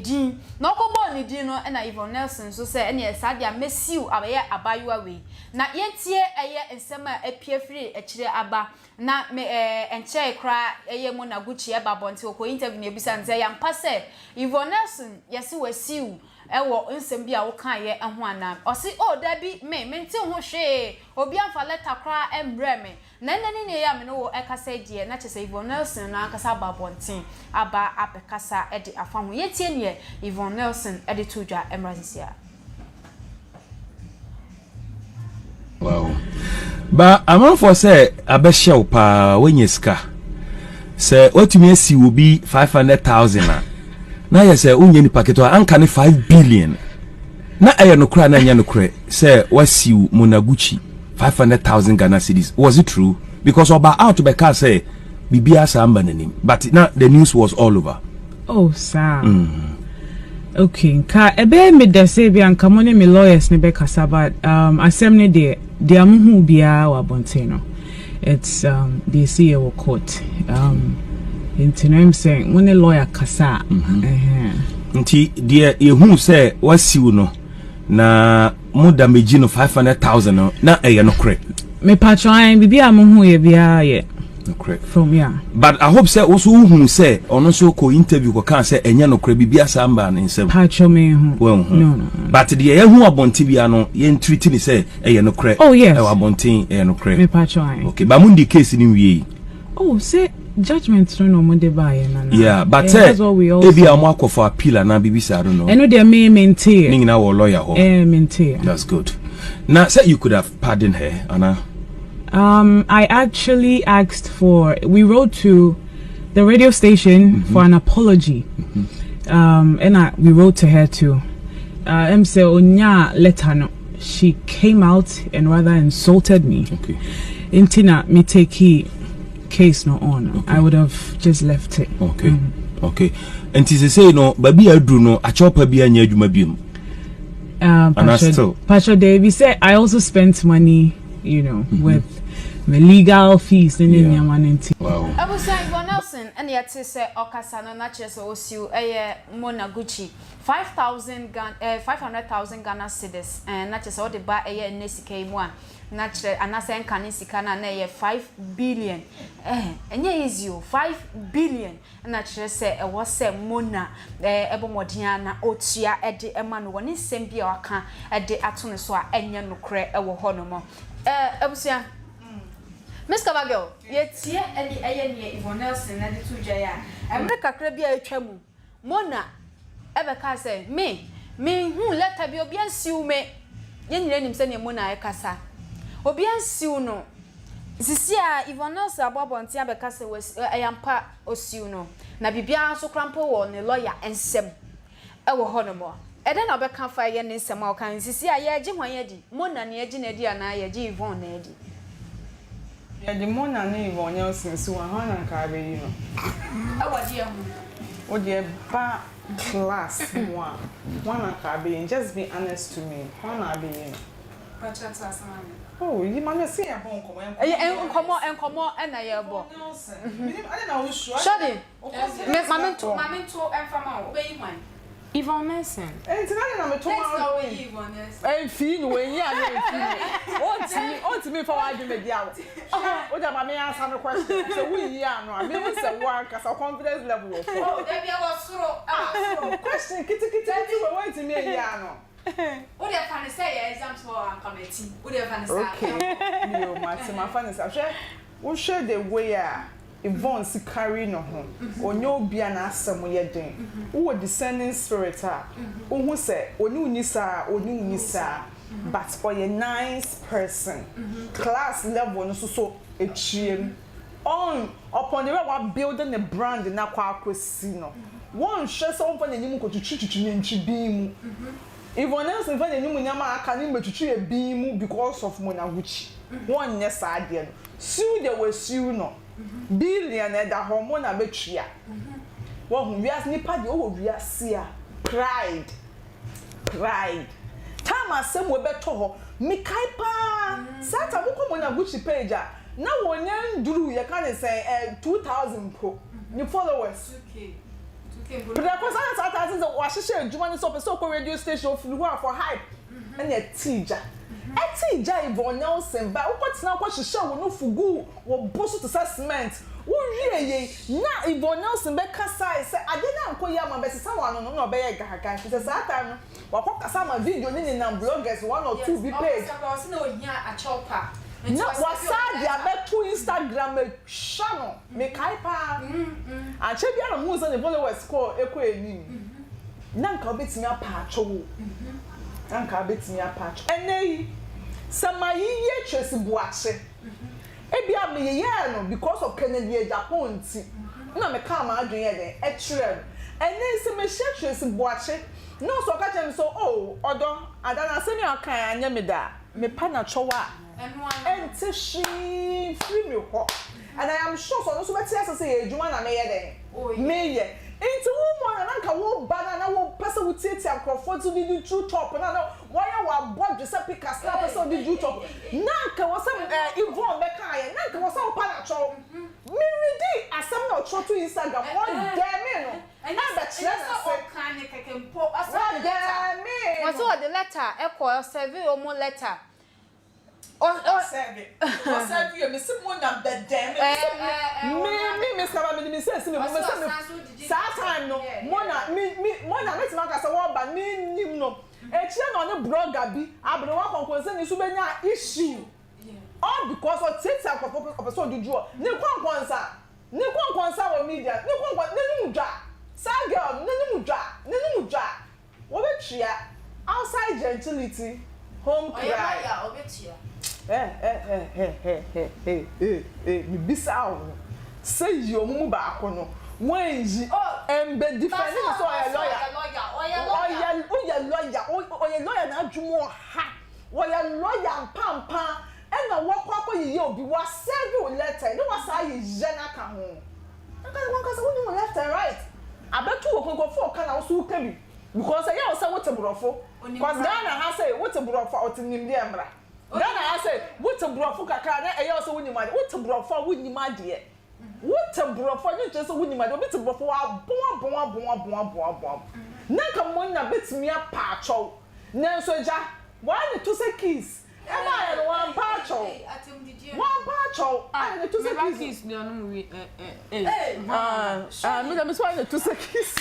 din. Na ɔkɔbɔɔ ne din no na Yvonne Nelson nso sɛ ɛneɛ saa deɛ a mɛsiw ɛyɛ abaayewa wei. Na yɛntie ɛyɛ nsɛm a apue firi akyire aba na me ɛɛ ɛnkyɛe koraa ɛyɛ Mona Gucci ɛba abɔnten ɔkɔ interview na yɛbisa no sɛ ɛyɛ ampa sɛ Yvonne Nelson yɛse wasiw wɔ nsɛm bi a wokaeɛ ho anaa? Ɔse, Oh, dabi, me, mente ho hwee, obi amfa lɛta koraa mmrɛɛ me. Na ɛnnɛ ne nnɛ yi a me ne wo rekasa yi deɛ, na kyerɛ sɛ Yvonne Nelson no ankasa aba abɔnten aba abɛkasa de afa ho. Yɛntie neɛ Yvonne Nelson de too dwa mmra sisi ara. Wow. Ba amanfoɔ sɛ abɛhyɛ wo paa woanya sika sɛ woatumi asi wo bi 500,000 a na yɛ sɛ wonyɛ nipa ketewa anka ne 5 billion na ɛyɛ nokorɛ a na ɛnyɛ nokorɛ sɛ woasiw Monaguchi 500,000 Ghana cedis was it true because ɔba out bɛkaa sɛ biribiara saa mba n'anim but na the news was all over Oh saa. Mm. Okay, nka ɛbɛyɛ me dɛ sɛ ebia nka mo ne me lawyers ne bɛkasa but um, asɛm ne deɛ deɛ mo hu biara wɔ abɔnten no it's um, deɛ ɛsi yɛ wɔ court um, nti no ɛm sɛ mo ne lawyer kasa a. Mm -hmm. Nti deɛ yɛhu sɛ wasiw no na mo damage no 500,000 no na ɛyɛ nokorɛ. Mepatwɔ an biribi a mo hu yɛ biara yɛ nokorɛ. From yeah. But I hope sɛ wo so wohu sɛ ɔno nso kɔ interview kɔ kaa sɛ ɛnyɛ nokorɛ biribi asa mba ne nsam. Patwɔ me hu. Wɔn hu. No no. But deɛ yɛhu abɔnten biara no yɛn treat ne sɛ ɛyɛ nokorɛ. Oh yes. Ɛwɔ abɔnten ɛyɛ nokorɛ. Mepatwɔ an. Okay, but mo ndi case no nwie yi. Oh sɛ judgement no na ɔmo de baayɛ nana. Yeah, but sɛ ebi a ɔmo akɔ for appeal anaa biribi saa no no. Ɛno deɛ me me nte yɛ. Ne nyinaa wɔ lawyer hɔ. Ɛɛ me nte yɛ. That's good. Na sɛ you could have pardoned her anaa. Um, I actually asked for we wrote to the radio station mm -hmm. for an apology. Mm -hmm. Um, and I, we wrote to her too. Uh, em sɛ onya letter no she came out and rather insulted me. Okay. Nti na me take case no on. Okay. I would have just left it. Okay. Mm. Okay. Nti sesei no baabi a aduru no akyɛw pa bi anyɛ adwuma biom. Um, still. Pastor Davey said I also spent money, you know, mm -hmm. with the legal fees ne ne nneɛma no nti. Wow. Abusua Yvonne Nelson ɛna yɛte sɛ ɔkasa no na kyerɛ sɛ osiw ɛyɛ Mona Gucci 5000 Ghana eh 500,000 Ghana cedis eh na kyerɛ sɛ ɔde ba ɛyɛ ɛnnɛ sika yi mu a na kyerɛ anaasɛ ɛnkane sika no a na ɛyɛ 5 billion eh ɛnyɛ easy o 5 billion na kyerɛ sɛ ɛwɔ sɛ Mona eh bɔ mmɔden ara na ɔtua de ma no wɔ ne nsɛm bi a waka de ato ne so a ɛnyɛ nokorɛ wɔ hɔ nom eh abusua Miss Cover Girl yɛtie ɛne ɛyɛ neɛ Yvonne Nelson de too dwa yi a mmerɛ kakra bi a atwa mu Mona bɛkaa sɛ, Me, menhuu lɛta bi, obiara nsiw me. Yɛn nyinaa nim sɛnea Mona kasa. Obiara nsiw no. Sisi a Yvonne Nelson abɔ abɔnten abɛka sɛ wasi, ɛyɛ ampa, osiw no. Na biribiara nso koraa mpo wɔ ne lɔya nsam wɔ hɔnom. Ɛdɛn na wobɛka afa ɛyɛ ne nsɛm a ɔka no? Sisi a yɛregye hwan adi? Mona na yɛregye no adi anaa yɛregye Yvonne na adi? Yɛde Mona ne Yvonne Nelson si hɔ a, hwan na anka abɛyi no? Ɛwɔ deɛ ho? Wo deɛ ba class mu a, hwan na anka abɛyi no? Just be honest to me, hwan na abɛyi no? Pakyɛ to ase ma me. Oh, yi ma no, sɛ yɛbɔ nkɔmmɔ, nkɔmmɔ Ɛyɛ nkɔmmɔ, nkɔmmɔ na yɛrebɔ. Yvonne Nelson, menim, adɛn na wosuro? Shorty, me, ma mento, ma mento mfa ma wo, wobɛyi hwan? Yvonne Nelson. Enti na adɛn na meto Dɛn nti ma na wo? wobɛyi Yvonne Nelson? Ɛmfii no, wanyi a na ɛmfii no. Ontumi, ontumi mfa w'adwene mmɛdi awo. Hwɛ, wo deɛ ma me answer me question. Sɛ woyi ano a, mehu sɛ wo ankasa wo confidence level wɔ fam. Oh, dabi, ɛwɔ soro, ɛwɔ soro. Question ketekete wei woantumi anyi ano. Wo deɛ fa no sɛ ɛyɛ exams hɔ a anka mati. Wo deɛ fa no saa. Okay, yo, mate, mafa no saa. Hwɛ, wohwɛ the way a Yvonne si carry ne ho, ɔnyɛ obi a n'asɛm yɛ den. Wowɔ discerning spirit a, wohu sɛ ɔne wo nni saa a, ɔne wo nni saa. But ɔyɛ nice person. Class level no nso so akyire mu. Ɔn, upon the way a wa build ne brand no akɔ akɔsi no, wonhwɛ sɛ ɔmfa n'anim nkɔtwitwitwitwi nantwi bin mu. Yvonne Nelson mfa n'animuonyam a aka no mmɛtwitwi ebin mu because of Mona Gucci. Wɔnyɛ saa adeɛ no. Siw deɛ wɔasiw no. Billion ɛda hɔ, Mona bɛtua. Wahu, wiase, nipa deɛ wowɔ wiase a, pride, pride. Time asɛm wei bɛtɔ hɔ. Mekae paa saa time wokɔ Mona Gucci page a na wɔnya nduru yɛka ne sɛn eh 2000 mpo ne followers. Prɛko saa na saa time sɛ wahyehyɛ adwuma no sɛ ɔpɛ sɛ ɔkɔ radio station ofiri hɔ a for hype ɛna ɛtee gya. Ɛtee gya Yvonne Nelson ba wokɔ tena wokɔ hyehyɛ wo nufu gu wo bo so te sɛ cement wo wie yei na Yvonne Nelson bɛkasae sɛ ade no ankɔ yie ama bɛsesa w'ano no na ɔbɛyɛ gaagaa ɛfiri sɛ saa time no Wakɔ kasa ama video ne nenam bloggers one or two bi page. Na wasan de abɛto Instagram atwa no. Mekae paa. Ankyɛ biara na muhuu sɛ ne followers kɔɔ ɛkɔ anim. Na nka wobɛtumi apa akyɛw o. Na nka wobɛtumi apa akyɛw. Ɛnnɛ yi, sɛ mayeyɛ Tracy Boakye. Ebia meyeyɛɛ no because of Kennedy Agyapong nti na mekaa m'adwene yɛɛ dɛn ɛkyerɛɛ no. Ɛnnɛ yi sɛ mehyia Tracy Boakye na ɔsɛ ɔka kyerɛ me sɛ oh ɔdɔ, ada no asɛm yi a wokae anyɛ me dɛ a, mepa no akyɛw a, ɛnte hwee mfiri me hɔ. And I am sure sɛ ɔno nso bɛte ase sɛ ɛyɛ adwuma na meyɛ dɛn? Meyɛ. Nti wo mmom na na nka wo ba no a na wopɛ sɛ wotiatia nkurɔfoɔ so de de tu top no a na Wɔayɛ wo abɔdwe sɛ pikas na wopɛ sɛ wode duru top. Na anka ɛwɔ sɛ eh, Yvonne bɛkaeɛ, na anka ɛwɔ sɛ wopa no akyɛw. Meredi asɛm na ɔtwerɛ to Instagram, wɔdɛɛmee no ɛbɛkyerɛ n'ase. Wɔdɛɛmee no. Wɔse ɔde letter kɔ, ɔsɛvee wɔn letter. Ɔsɛve ɔsɛve yɛ mesi mo na bɛdɛn me mesi me me me saba me de me nsa esi me bo mesi me saa time no mo na me me mo na metumi aka sɛ wɔba me nim no ekyirɛ na ɔne blogger bi aberewa kɔnkɔnsani so benya issue all because ɔtiatia nkorɔfo ɔpɛ sɛ ɔde duru ne kɔnkɔnsa ne kɔnkɔnsa wɔ media ne kɔnkɔn n'anim dwa saa girl no n'anim dwa n'anim dwa. Wɔbɛtua outside gentility home cry. Ɔyɛ lawyer a ɔbɛtua. Hɛhɛhɛhɛhɛhɛhɛ mebisa wo sɛ yi ɔmo mu baako no woanyi ɛmbɛ defend no sɛ ɔyɛ lawyer ɔyɛ woyɛ lawyer ɔyɛ lawyer n'adwuma ɔha ɔyɛ lawyer mpampaa ɛna wakɔ akɔ yeyɛ obi wa serve wo letter ne wasa ayeyɛ no aka ho. Ankasa wankasa wonim wo left and right abɛto wɔ nkurɔfoɔ ɔka na wo so woka bi because ɛyɛ wo sɛ wote borɔfo cause Ghana ha sɛ wote borɔfo a ɔte nimdeɛ mmra Ghana ha sɛ wote borɔfo kakra na ɛyɛ wo sɛ wonim adeɛ wote borɔfo a wonim adeɛ wote borɔfo a ɛnyɛ nkyerɛ sɛ wonim adeɛ obi te borɔfo wabɔn abɔn abɔn abɔn abɔn abɔn na nka mo nya bɛtumi apa akyɛw nanso agya wɔayɛ ne to sɛ keys Ɛbaeɛ no wampa akyɛw. Wampa akyɛw. Ayɛ ne to sɛ kiss. Ah, me na me so ayɛ ne to sɛ kiss.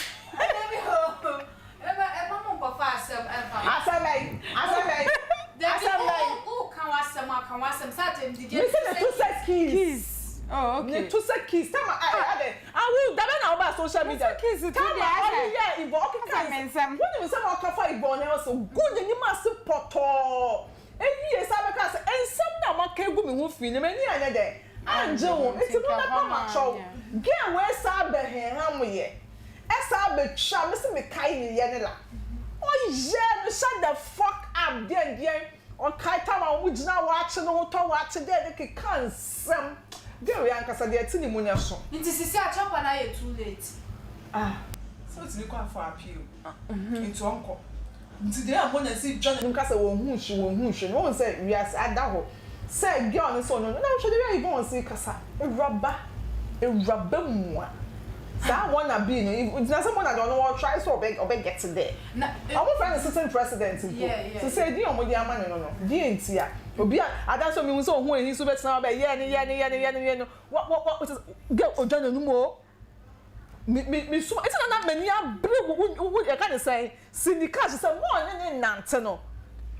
Asɛm bɛn? Asɛm bɛn? Asɛm bɛn? Me sɛ ne to sɛ kiss. Oh, okay. Ne to sɛ kiss. Tama ayɛ adɛ. Awo dabɛ na ɔba social media. Tama ɔde yɛ Yvonne ɔkeka nsɛm. Wonim nsɛm a ɔka fa Yvonne Nelson gu n'anim ase pɔtɔɔ. Ewie saa bɛka sɛ nsɛm no a moaka agu me ho fi no m'ani anyɛ dɛn angye ho nti mommɛpa m'akyɛw. Girl wei saa bɛhenham yɛ ɛsaa bɛtwa me se mekae ne yɛ ne la. Ɔyɛɛ no shut the fuck up deɛn deɛn. Ɔkae tam a wɔn gyina waakye no ho tɔ waakye dɛ de keka nsɛm. Girl wei ankasa deɛ ɛte ne mu nyɛ so. Nti sisi a chopper no ayɛ too late. Ah sɛ otumi kɔ afɔ appeal nti ɔnkɔ nti deɛ a Mona si dwa n'anim ka sɛ wɔnhuu hwee wɔnhuu hwee no wohu sɛ wiase ada hɔ sɛ girl no sɛ ɔno no na hwɛ deɛ a Yvonne si kasa awuraba awuraba mua saa wanna be no gyina sɛ Mona deɛ ɔno wɔ try sɛ ɔbɛ ɔbɛ get there ɔmo frɛ no sitting president mpo sesei din a ɔmo de ama no no no deɛ ntia obi a ada nso mehu sɛ ohun ehi so bɛtena hɔ bɛ yɛ ne yɛ ne yɛ ne yɛ ne yɛ no wɔ wɔ wɔ girl odwa n'anum o me me me suma eti na na m'ani abere wo wo wo yɛka ne sɛn Cindy Cash sɛ mo ɔne ne nante no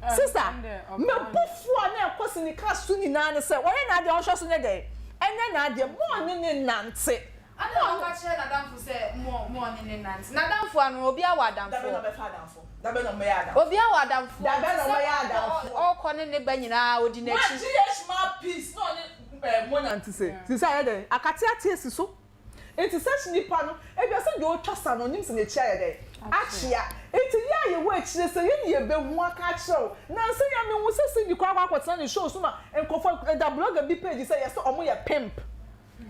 sista me bo fu a na ɛkɔ Cindy Cash so nyinaa ne sɛ ɔyɛ n'adeɛ ɔnhwɛ so nyɛ dɛn ɛnyɛ n'adeɛ mo ɔne ne nante. Ana ɔka kyerɛ n'adamfo sɛ mo mo ɔne ne nante n'adamfo ano obiara wɔ adamfoɔ. Dabɛn na ɔbɛfa adamfo dabɛn na ɔbɛyɛ adamfo. Obiara wɔ adamfoɔ dabɛn na ɔbɛyɛ adamfo. Ɔkɔ ne ne ba nyinaa odi n'akyi. Mo a GH ma peace na ɔne ɛɛ mo nante sɛ sisi ayɛ dɛn akate ate asi so. Enti such nipa no, ebia sɛ deɛ ɔtwa sa no ɔnim sɛ n'akyi ayɛ dɛn? Akyea. Enti yɛ a yɛwɔ akyire sɛ yɛn ne yɛbɛhu aka akyerɛ wo. Nansa yi a mehu sɛ Cindy koraa akɔ akɔtena ne show so ma nkurɔfoɔ, ɛda blogger bi page sɛ yɛsɛ ɔmo yɛ pimp.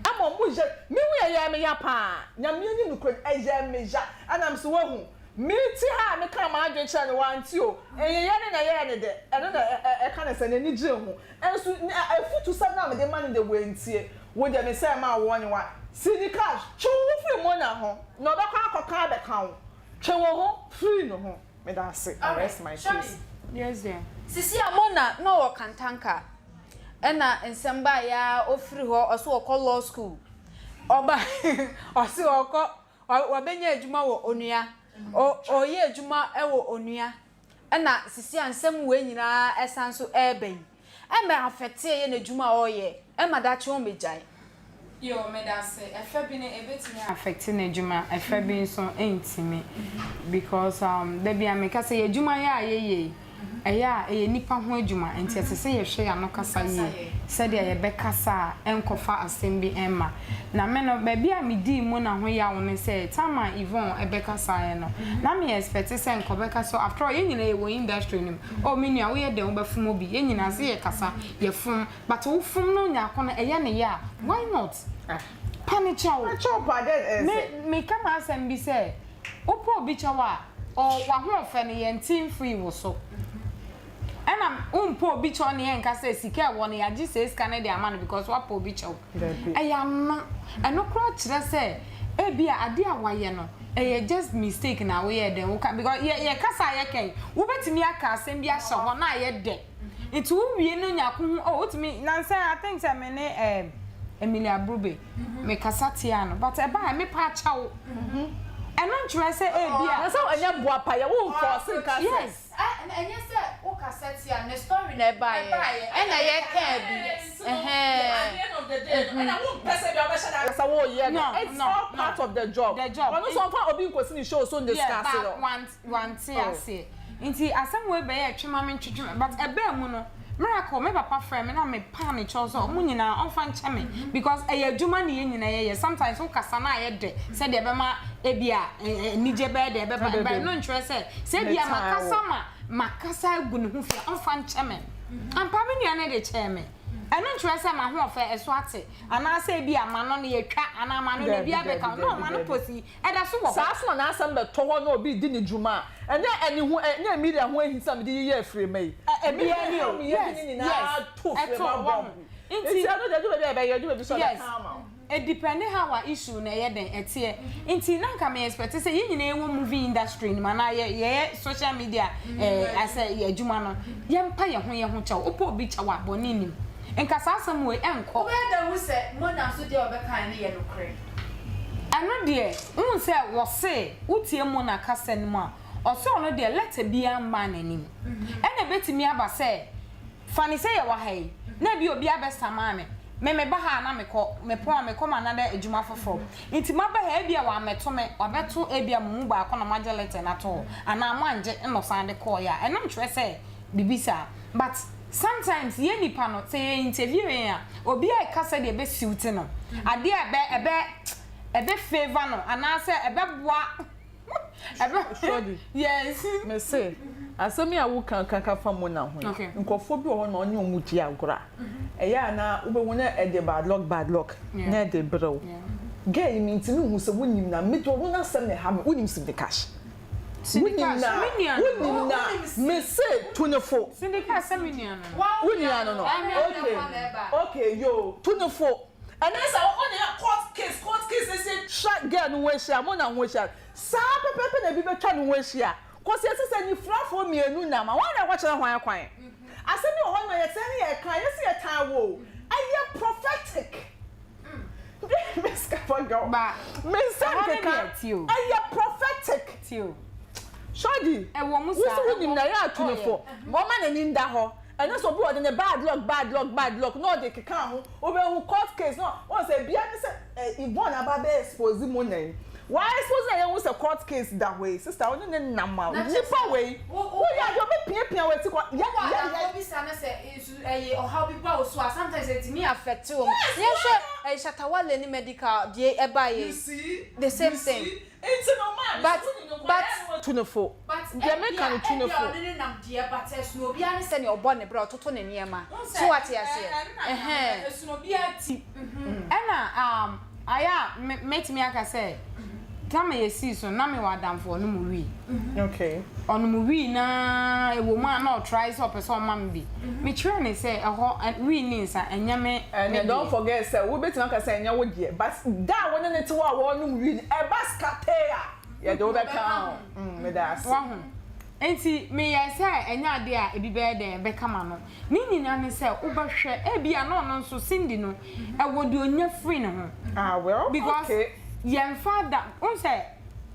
Ama ɔmo yɛ, me hu ɛyɛɛ me ya paa. Nyame anim nokorɛ ni, ɛyɛɛ me ya. Ɛna mese wahu. Me te ha a mekaa m'adwene kyerɛɛ no, wante o. Nneyɛɛ no na ɛyɛɛ no dɛ, ɛno na ɛka no sɛ n'ani gyee ho. Nso afutusɛm no a mede ma no deɛ, wantie. Wo deɛ, mesɛe maa wo ne wa. Sidi Cash, twe wo ho firi Mona ho, na ɔbɛkɔ akɔka abɛka wo. Twe wo ho firi ne ho. Meda ase. I rest my case. Yes dear. Sisi a Mona na ɔwɔ Kantanka ɛna nsɛm baeɛ ara ɔfiri hɔ ɔse ɔkɔ law school ɔba ɔse ɔkɔ Wabɛnya adwuma wɔ onua. Ɔreyɛ adwuma wɔ onua. Ɛna sisi a nsɛm wei nyinaa ɛsan so ɛreba yi. Ɛmɛ afɛte ɛyɛ n'adwuma a ɔreyɛ. Ɛma daakye ɔmmɛgyae. Yoo medase, ɛfɛ bi no ɛbɛtumi a affect n'adwuma, ɛfɛ bi nso ɛntumi because um dabi a meka sɛ yɛ adwuma yɛ a yɛyɛ yi Ɛyɛ a, ɛyɛ nnipa ho adwuma, enti ɛsɛ sɛ yɛhwɛ yɛn ano kasa yie sɛdeɛ yɛbɛkasa a ɛnkɔfa asɛm bi mma. Na me no, baabi a medii Mona ho yaw ne sɛ, time a Yvonne bɛkasaeɛ no, na me expect sɛ nka ɔbɛka sɛ, after all, yɛn nyinaa yɛwɔ industry no mu, oh me nua woyɛ dɛn wobɛfom obi, yɛn nyinaa sɛ yɛkasa, yɛfom, but wofom no nyako no ɛyɛ ne ya a, why not? Pa no kyɛw. Me, meka m'asɛm bi sɛ, wopɛ obi kyɛw a, Ɔ w'ahoɔfɛ no yɛnte mfirii wo so. Ɛna wompɛ obi kyɛw ne yɛnka sɛ sika ɛwɔ no yɛagye saa sika no de ama no because woapɛ obi kyɛw. Ɛyɛ ano. Ɛno koraa kyerɛ sɛ ebia adeɛ a wayɛ no ɛyɛ just mistake na woyɛɛ dɛn woka because yɛ yɛ kasa a yɛka yi wobɛtumi aka asɛm bi ahyɛ hɔ na ayɛ dɛ nti wowie no nyako ho oh wotumi nansa I think sɛ me ne eh, Emilia Brube Me kasa tiaa no but ɛbaeɛ me pa akyɛ wo. Ɛno nkyerɛ sɛ ebi a. Na sɛ ɛnyɛ boa pa yɛ wo nfɔɔse nka sɛ. Yes. Ɛnyɛ sɛ wo kasa tia no ne story na ɛbaeɛ ɛna yɛ kaa bi ɛhɛn. At the end of the day no ɛna wo mpɛ sɛ bia ɔbɛhyɛ da aka sɛ wo yɛ no it's all part of the job ɔno nso ɔnfa obi nkosi ne show so ndiscuss no. Yeah but Wante aseɛ. Nti asɛm wei bɛyɛɛ twe ma me ntwetwe me but ɛbaa mu no miracle me papa frɛɛ me na me paa ne kyɛw sɛ ɔmo nyinaa ɔmfa nkyɛ me because ɛyɛ adwuma na yɛn nyinaa yɛyɛ sometimes wo kasa na ayɛ dɛ sɛdeɛ ɛbɛma ebia anigye bɛyɛ dɛ ɛbɛba but ɛno nkyerɛ sɛ sɛ ebia makasa ma makasa agu ne ho fi a ɔmfa nkyɛ me ampa me nua no de kyɛɛ me ɛno nkyerɛ sɛ m'ahoɔfɛ ɛso ate anaasɛ ebia m'ano no yɛtwa anaa m'ano no ebi abɛka ho no m'ano pɔsi Ɛda so wɔ hɔ. Saa nso na n'asɛm bɛtɔ hɔ na obi redi ne dwuma a, ɛnyɛ ɛne ho, ɛnyɛ Emilia ho ahi sɛ mede yeyɛ afirema yi. Ebiara ni o. Meyɛ Yes, ne yes. nyinaa to Ɛto firema wɔ ho. bɔmb. Nti, Nti ɛno deɛ, ɛdu baabi a yɛbɛyɛ, ɛdu baabi nso a yes. yɛbɛka ama wo. Edepɛnde how a issue no ɛyɛ dɛn ɛteɛ. Nti na nka me expect sɛ yɛn nyinaa yɛwɔ movie industry no mu anaa yɛ yɛyɛ social media eh, asɛ yɛ adwuma no, yɛmpa yɛn ho yɛn ho kyɛw. Wopɛ obi kyɛw a, bɔne nnim. Nka saa asɛm wei ɛnkɔ. Wobɛyɛ dɛn ahu sɛ Mona nso deɛ ɔbɛkae no yɛ nokorɛ? Ɛno deɛ, wohu sɛ wɔse wotie Mona kasa no mu a, ɔse ɔno deɛ letter biara mmaa n'anim. Ɛna ɛbɛtumi aba sɛ, fa no sɛ yɛwɔ ha yi, na ebia obi abɛsamaa me, me meba ha a na mekɔ, mepɔn a mekɔ m'another adwuma foforɔ. Nti maba ha ebia wammɛto me, wabɛto ebia mo mu baako na moagye letter no ato hɔ, anaa moangye na ɔsan de kɔeɛ a, ɛno nkyerɛ sɛ biribi saa. But sometimes yɛn nipa no sɛ yɛ interview yɛn a obi a ɛka sɛdeɛ ɛbɛ suit no adeɛ a ɛbɛ ɛbɛ ɛbɛ favour no anaasɛ ɛbɛboa ɛbɛ Shorty, yes. Me se, asɛm yi a wo ka ka fa Mona ho yi, Okay. nkurɔfoɔ bi wɔ hɔ na ɔne wɔn di agorɔ a, ɛyɛ a na wobɛhu na ɛde bad luck bad luck na ɛde brɛ wo. Girl yi mentumi nhu sɛ wonim no a, me deɛ ɔno n'asɛm na ɛha me, wonim Cindy Cash? Wonim na wonim na mese tu ne fo. Cindy kaa sɛ me nua no no. Wo nua no no okay okay yoo tu ne fo. Ɛnɛ sɛ wo ne yɛ court case court case esi twa girl no ho ahyia mo na ho ahyia saa pɛpɛpɛ na ebi bɛtwa ne ho ahyia kɔsi esi sɛ nifurafoɔ mienu nam a wɔn na ɛkɔkyerɛ hwan kwan asɛm bi wɔ hɔ no ma yɛtena ne yɛ kan yɛsi yɛ tan wo ɛyɛ prophetic. Miss Cover Girl. Ba. Me nsa Ɛhɔ no nkeka. deɛ tie o. Ɛyɛ prophetic. Tie o. Shorty. Ɛwɔ mu Wo saa. so wonim na ɛyɛ ato ne Oh, fo. Ɔma n'ani nda hɔ. Ɛnyɛ sɛ obi ɔde ne bad luck bad luck bad luck na ɔde keka ho. Wobɛhu court case na wɔn sɛ bia ne sɛ eh, Yvonne aba bɛ expose mu na yi. Wa expose na yɛhu sɛ court case da hɔ yi. Sister wo ne ne nam a Na kyerɛ nipa sɛ, wei. wo- wo- Woyɛ adeɛ ɔbɛpiapia w'akyi kɔ. Yɛ Wowɔ yɛ yɛ. adamfoɔ bi saa na sɛ nsu ɛyɛ ɔhaw bi ba wo so a sometimes ɛtumi affect wɔn. Yɛnhwɛ ɛyɛ Shatta Wale ne Medikal deɛ ɛbaeɛ You yi see? the same You thing. see? Nti no maa But me so wonim but nkwadaa no tu ne fo. but Deɛ meka no ebia tu ne ebia fo. ɔne ne nam deɛ but ɛsono obiara ne sɛnea ɔbɔ ne bra ɔtoto ne nneɛma. Wohu sɛ So wate ɛ aseɛ? ɛno na meka no Ɛhɛn. ɛsono obiara ti. Ɛna um ayɛ a me mɛtumi aka sɛ. Tam a yɛsii so no, na mewɔ adamfo ɔnom wii. Okay. Ɔnom wii no ara, ɛwɔ mu a na ɔtrae sɛ ɔpɛ sɛ ɔma me bi. Mekyerɛɛ no sɛ ɛhɔ, wii ne nsa, ɛnyɛ me me Ɛnneɛ deɛ. don't forget sɛ wobɛtumi aka sɛ ɛnyɛ wo deɛ, but da a wo ne no te hɔ a wɔrenom wii no, ɛba skatee a, yɛde wo bɛka ho. Mm, meda ase. Wahu? Enti meyɛɛ sɛ ɛnyɛ adeɛ a ebi bɛyɛ dɛn, ɛbɛka m'ano. Ne nyinaa ne sɛ wobɛhwɛ, ebia na ɔno nso, Cindy no, ɛwɔ deɛ ɔnya firi ne ho. Ah well, Because okay. yɛmfa ada, wohu sɛ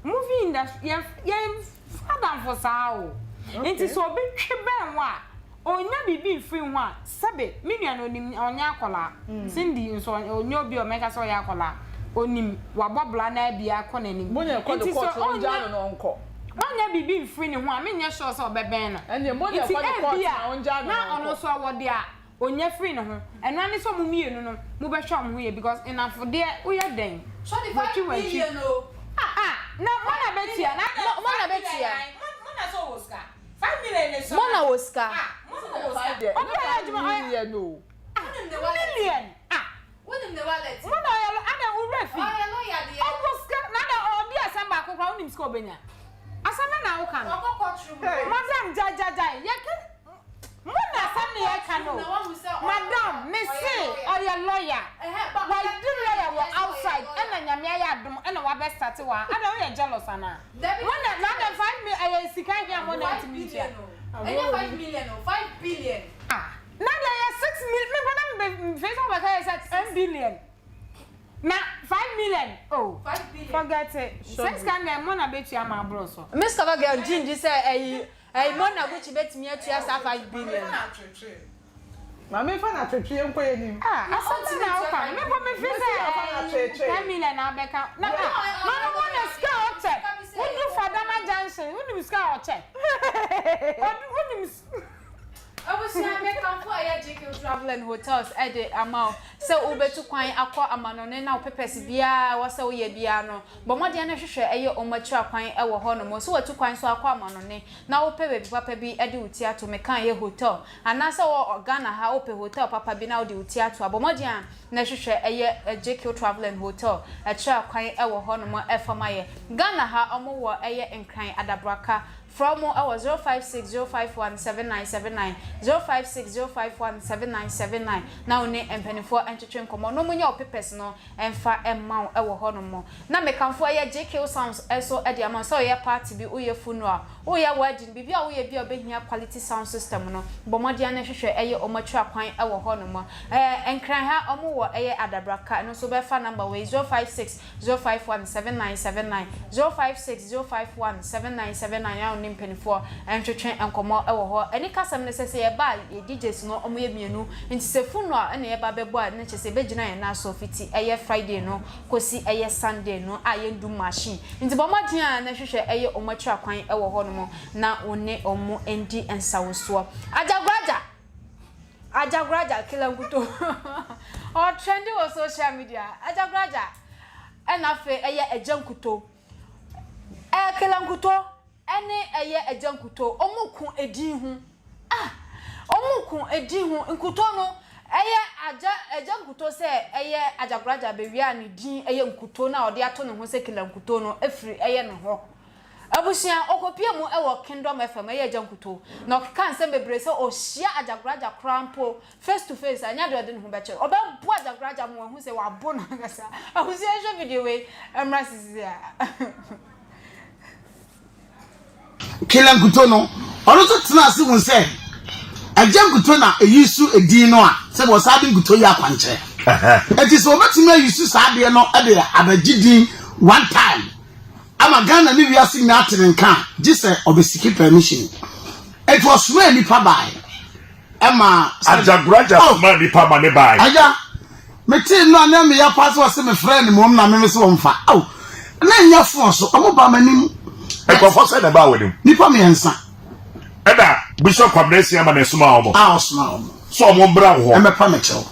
movie industry, yɛn, yɛmfa adamfo saa o. Nti sɛ obi twe bɛn wo a, ɔnya biribi mfiri ho a, sɛbe, me nua no ɔnim, ɔnyɛ akwadaa. Cindy nso ɔnyɛ obi a ɔmɛka sɛ ɔyɛ akwadaa. Ɔnim, wabɔ bra no ara bi akɔ n'anim. Mo na ɛkɔ Nti de sɛ court no ɔnya, ɔngyaa no na ɔnkɔ. ɔnya biribi mfiri ne ho a, menyɛ sure sɛ ɔbɛbɛn no. Ɛnneɛ mo na Nti ɛkɔ de court ebia na ɔngyaa no na na ɔno ɔnkɔ. nso ɔwɔ deɛ a Onya firi ne ho. Ɛno ara ne sɛ ɔmo mmienu no mo bɛhwɛ ɔmo ho yie because nnamfo deɛ woyɛ dɛn watwi watwi ah na mo na bɛtua na Mo na bɛtua. Mo na sɛ ɔwɔ sika 5 million ne sua Mo na wɔ sika. ah mo na wɔ sika Deɛ obi ɛnyɛ a ɔyɛ 5 adwuma ɔyɛ million o. ah million ah mo na ɔyɛ lɔ adɛn wo werɛ fi ɔwɔ sika na adɛn ɔdi asɛm baako koraa wonim sika ɔbɛnya asɛm bɛn na woka no madam gyae gyae gyae yɛka Mo na asɛm ne yɛka no madam me se ɔyɛ lawyer wadi lawyer wɔ outside ɛna nyame ayɛ adom ɛna wabɛ starte wɔ ha adɛn woyɛ jealous anaa mo na na adɛn 5 mil ɛyɛ sika hia mo na ntumi ntua ah na deɛ ɛyɛ 6 mil me mpo na me feel sɛ wobɛka yɛ sɛ 10 billion na 5 million oh forget it sɛ sika no deɛ mo na bɛtua ma aboro so. Miss Cover Girl gye ndi sɛ ɛyi Ɛyi Mona Gucci bɛtumi atua saa 5 billion no. Maame nfa no atwetwe nkɔ yɛ nim. Ah asɛm bɛ na woka no me mpo me feel sɛ ɛyi 10 million na abɛka na ah na ɔno Mona sika a ɔkyɛ wodu Fadama junction wonim sika a ɔkyɛ ɔdu wonim. Abusua me kamfo ɛyɛ GQ Travel and Hotels ɛde ama wo sɛ wobɛtu kwan akɔ amanɔne na wo papers biara ɛwɔ sɛ woyɛ biara no Bɔ mmɔden na hwehwɛ ɛyɛ wɔn akyira kwan wɔ hɔ nom. Sɛ watu kwan nso akɔ amanɔne na wopɛ baabi papa bi de wo ti ato, meka ɛyɛ hotel, anaasɛ wɔ Ghana ha wopɛ hotel papa bi na wode wo ti ato a, bɔ mmɔden a na hwehwɛ ɛyɛ JQ Travel and Hotel akyira kwan wɔ hɔ nom fa ma yɛ. Ghana ha wɔn wɔ ɛyɛ Nkran Adabraka. Frɛ wɔn wɔ 056 051 7979, 056 051 7979 na wo ne mpaninfoɔ ntwetwe nkɔmmɔ na wɔnyɛ wo papers no mfa mma wo wɔ hɔ nom. Na me kamfo ɛyɛ JQ sounds nso de ama wo sɛ woyɛ party bi, woyɛ funeral, woyɛ wedding, biribi a woyɛ biara a wobɛhia quality sound system no, bɔ mmɔden ara na hwehwɛ ɛyɛ wɔn akyira kwan wɔ hɔ nom. Ɛɛ Nkran ha wɔn wɔ ɛyɛ Adabraka, ɛno nso wobɛfa number wei 056 051 7979, 056 051 7979 na wo ne mpaninfoɔ ntwetwe nkɔmmɔ wɔ hɔ. Anikasɛm ne sɛ, sɛ yɛba a, yɛ DJs no wɔyɛ mmienu, nti sɛ funeral na yɛba bɛbɔ a, na kyerɛ sɛ yɛbɛgyina yɛn nan so fiti ɛyɛ Friday no kɔsi ɛyɛ Sunday no a yɛndum machine. Nti bɔ mmɔden ara na hwehwɛ ɛyɛ wɔn akyira kwan wɔ hɔnom na wo ne wɔn ndi nsawosoɔ. Agyagoragya! Agyagoragya, Killer Nkuto. Ɔtrendi wɔ social media. Agyagoragya! Ɛna afei ɛyɛ Agya Nkuto. Ɛɛ Killer Nkuto ɛne ɛyɛ Agya Nkuto ɔmo ko edin ho. Ah! Ɔmo ko edin ho. Nkuto no ɛyɛ Agya Agya Nkuto sɛ ɛyɛ Agyagoragya bɛwia ne din ɛyɛ Nkuto no a ɔde ato ne ho sɛ Killer Nkuto no ɛfiri ɛyɛ ne hɔ. Abusua, ɔkɔpie mu ɛwɔ Kingdom FM ɛyɛ Agya Nkuto na ɔkeka nsɛm bebree sɛ ɔhyia Agyagoragya koraa mpo Face to face a, ɛnyɛ adeɛ a ɔde ne ho bɛkyerɛ. Ɔbɛbo Agyagoragya ma wahu sɛ wabo no ankasa. Abusua yɛnhwɛ video wei mmra sisi a. Kela Nkuto no, ɔno nso tenaa ase hu sɛ Agya Nkuto na eyi so edin no a sɛ wɔsan de Nkuto yɛ akwankyerɛ. Eti sɛ wɔbɛtumi ayi so saa adeɛ no de abɛgye din one time ama Ghana ne wiase nyinaa ate ne nka a, gye sɛ ɔbɛsiki permission. Eti ɔsomaa nnipa baeɛ. Ɛma sɛ. Agyagoragya Oh! somaa nnipa ma ne bae. Agya, metee no a na meya paa sɛ ɔse mefrɛɛ no mmom na meme se ɔmfa. Ao! Na ɛnyɛ fon so, ɔmo baa m'anim. Nkurɔfoɔ sɛn na ɛbaa w'anim? Nnipa mmiɛnsa. Ɛna Bishop Kwabena Asiamah na ɛsomaa wɔn? A ɔsomaa wɔn. Sɛ wɔn mmra wo hɔ. Ɛmmɛpa me kyɛw.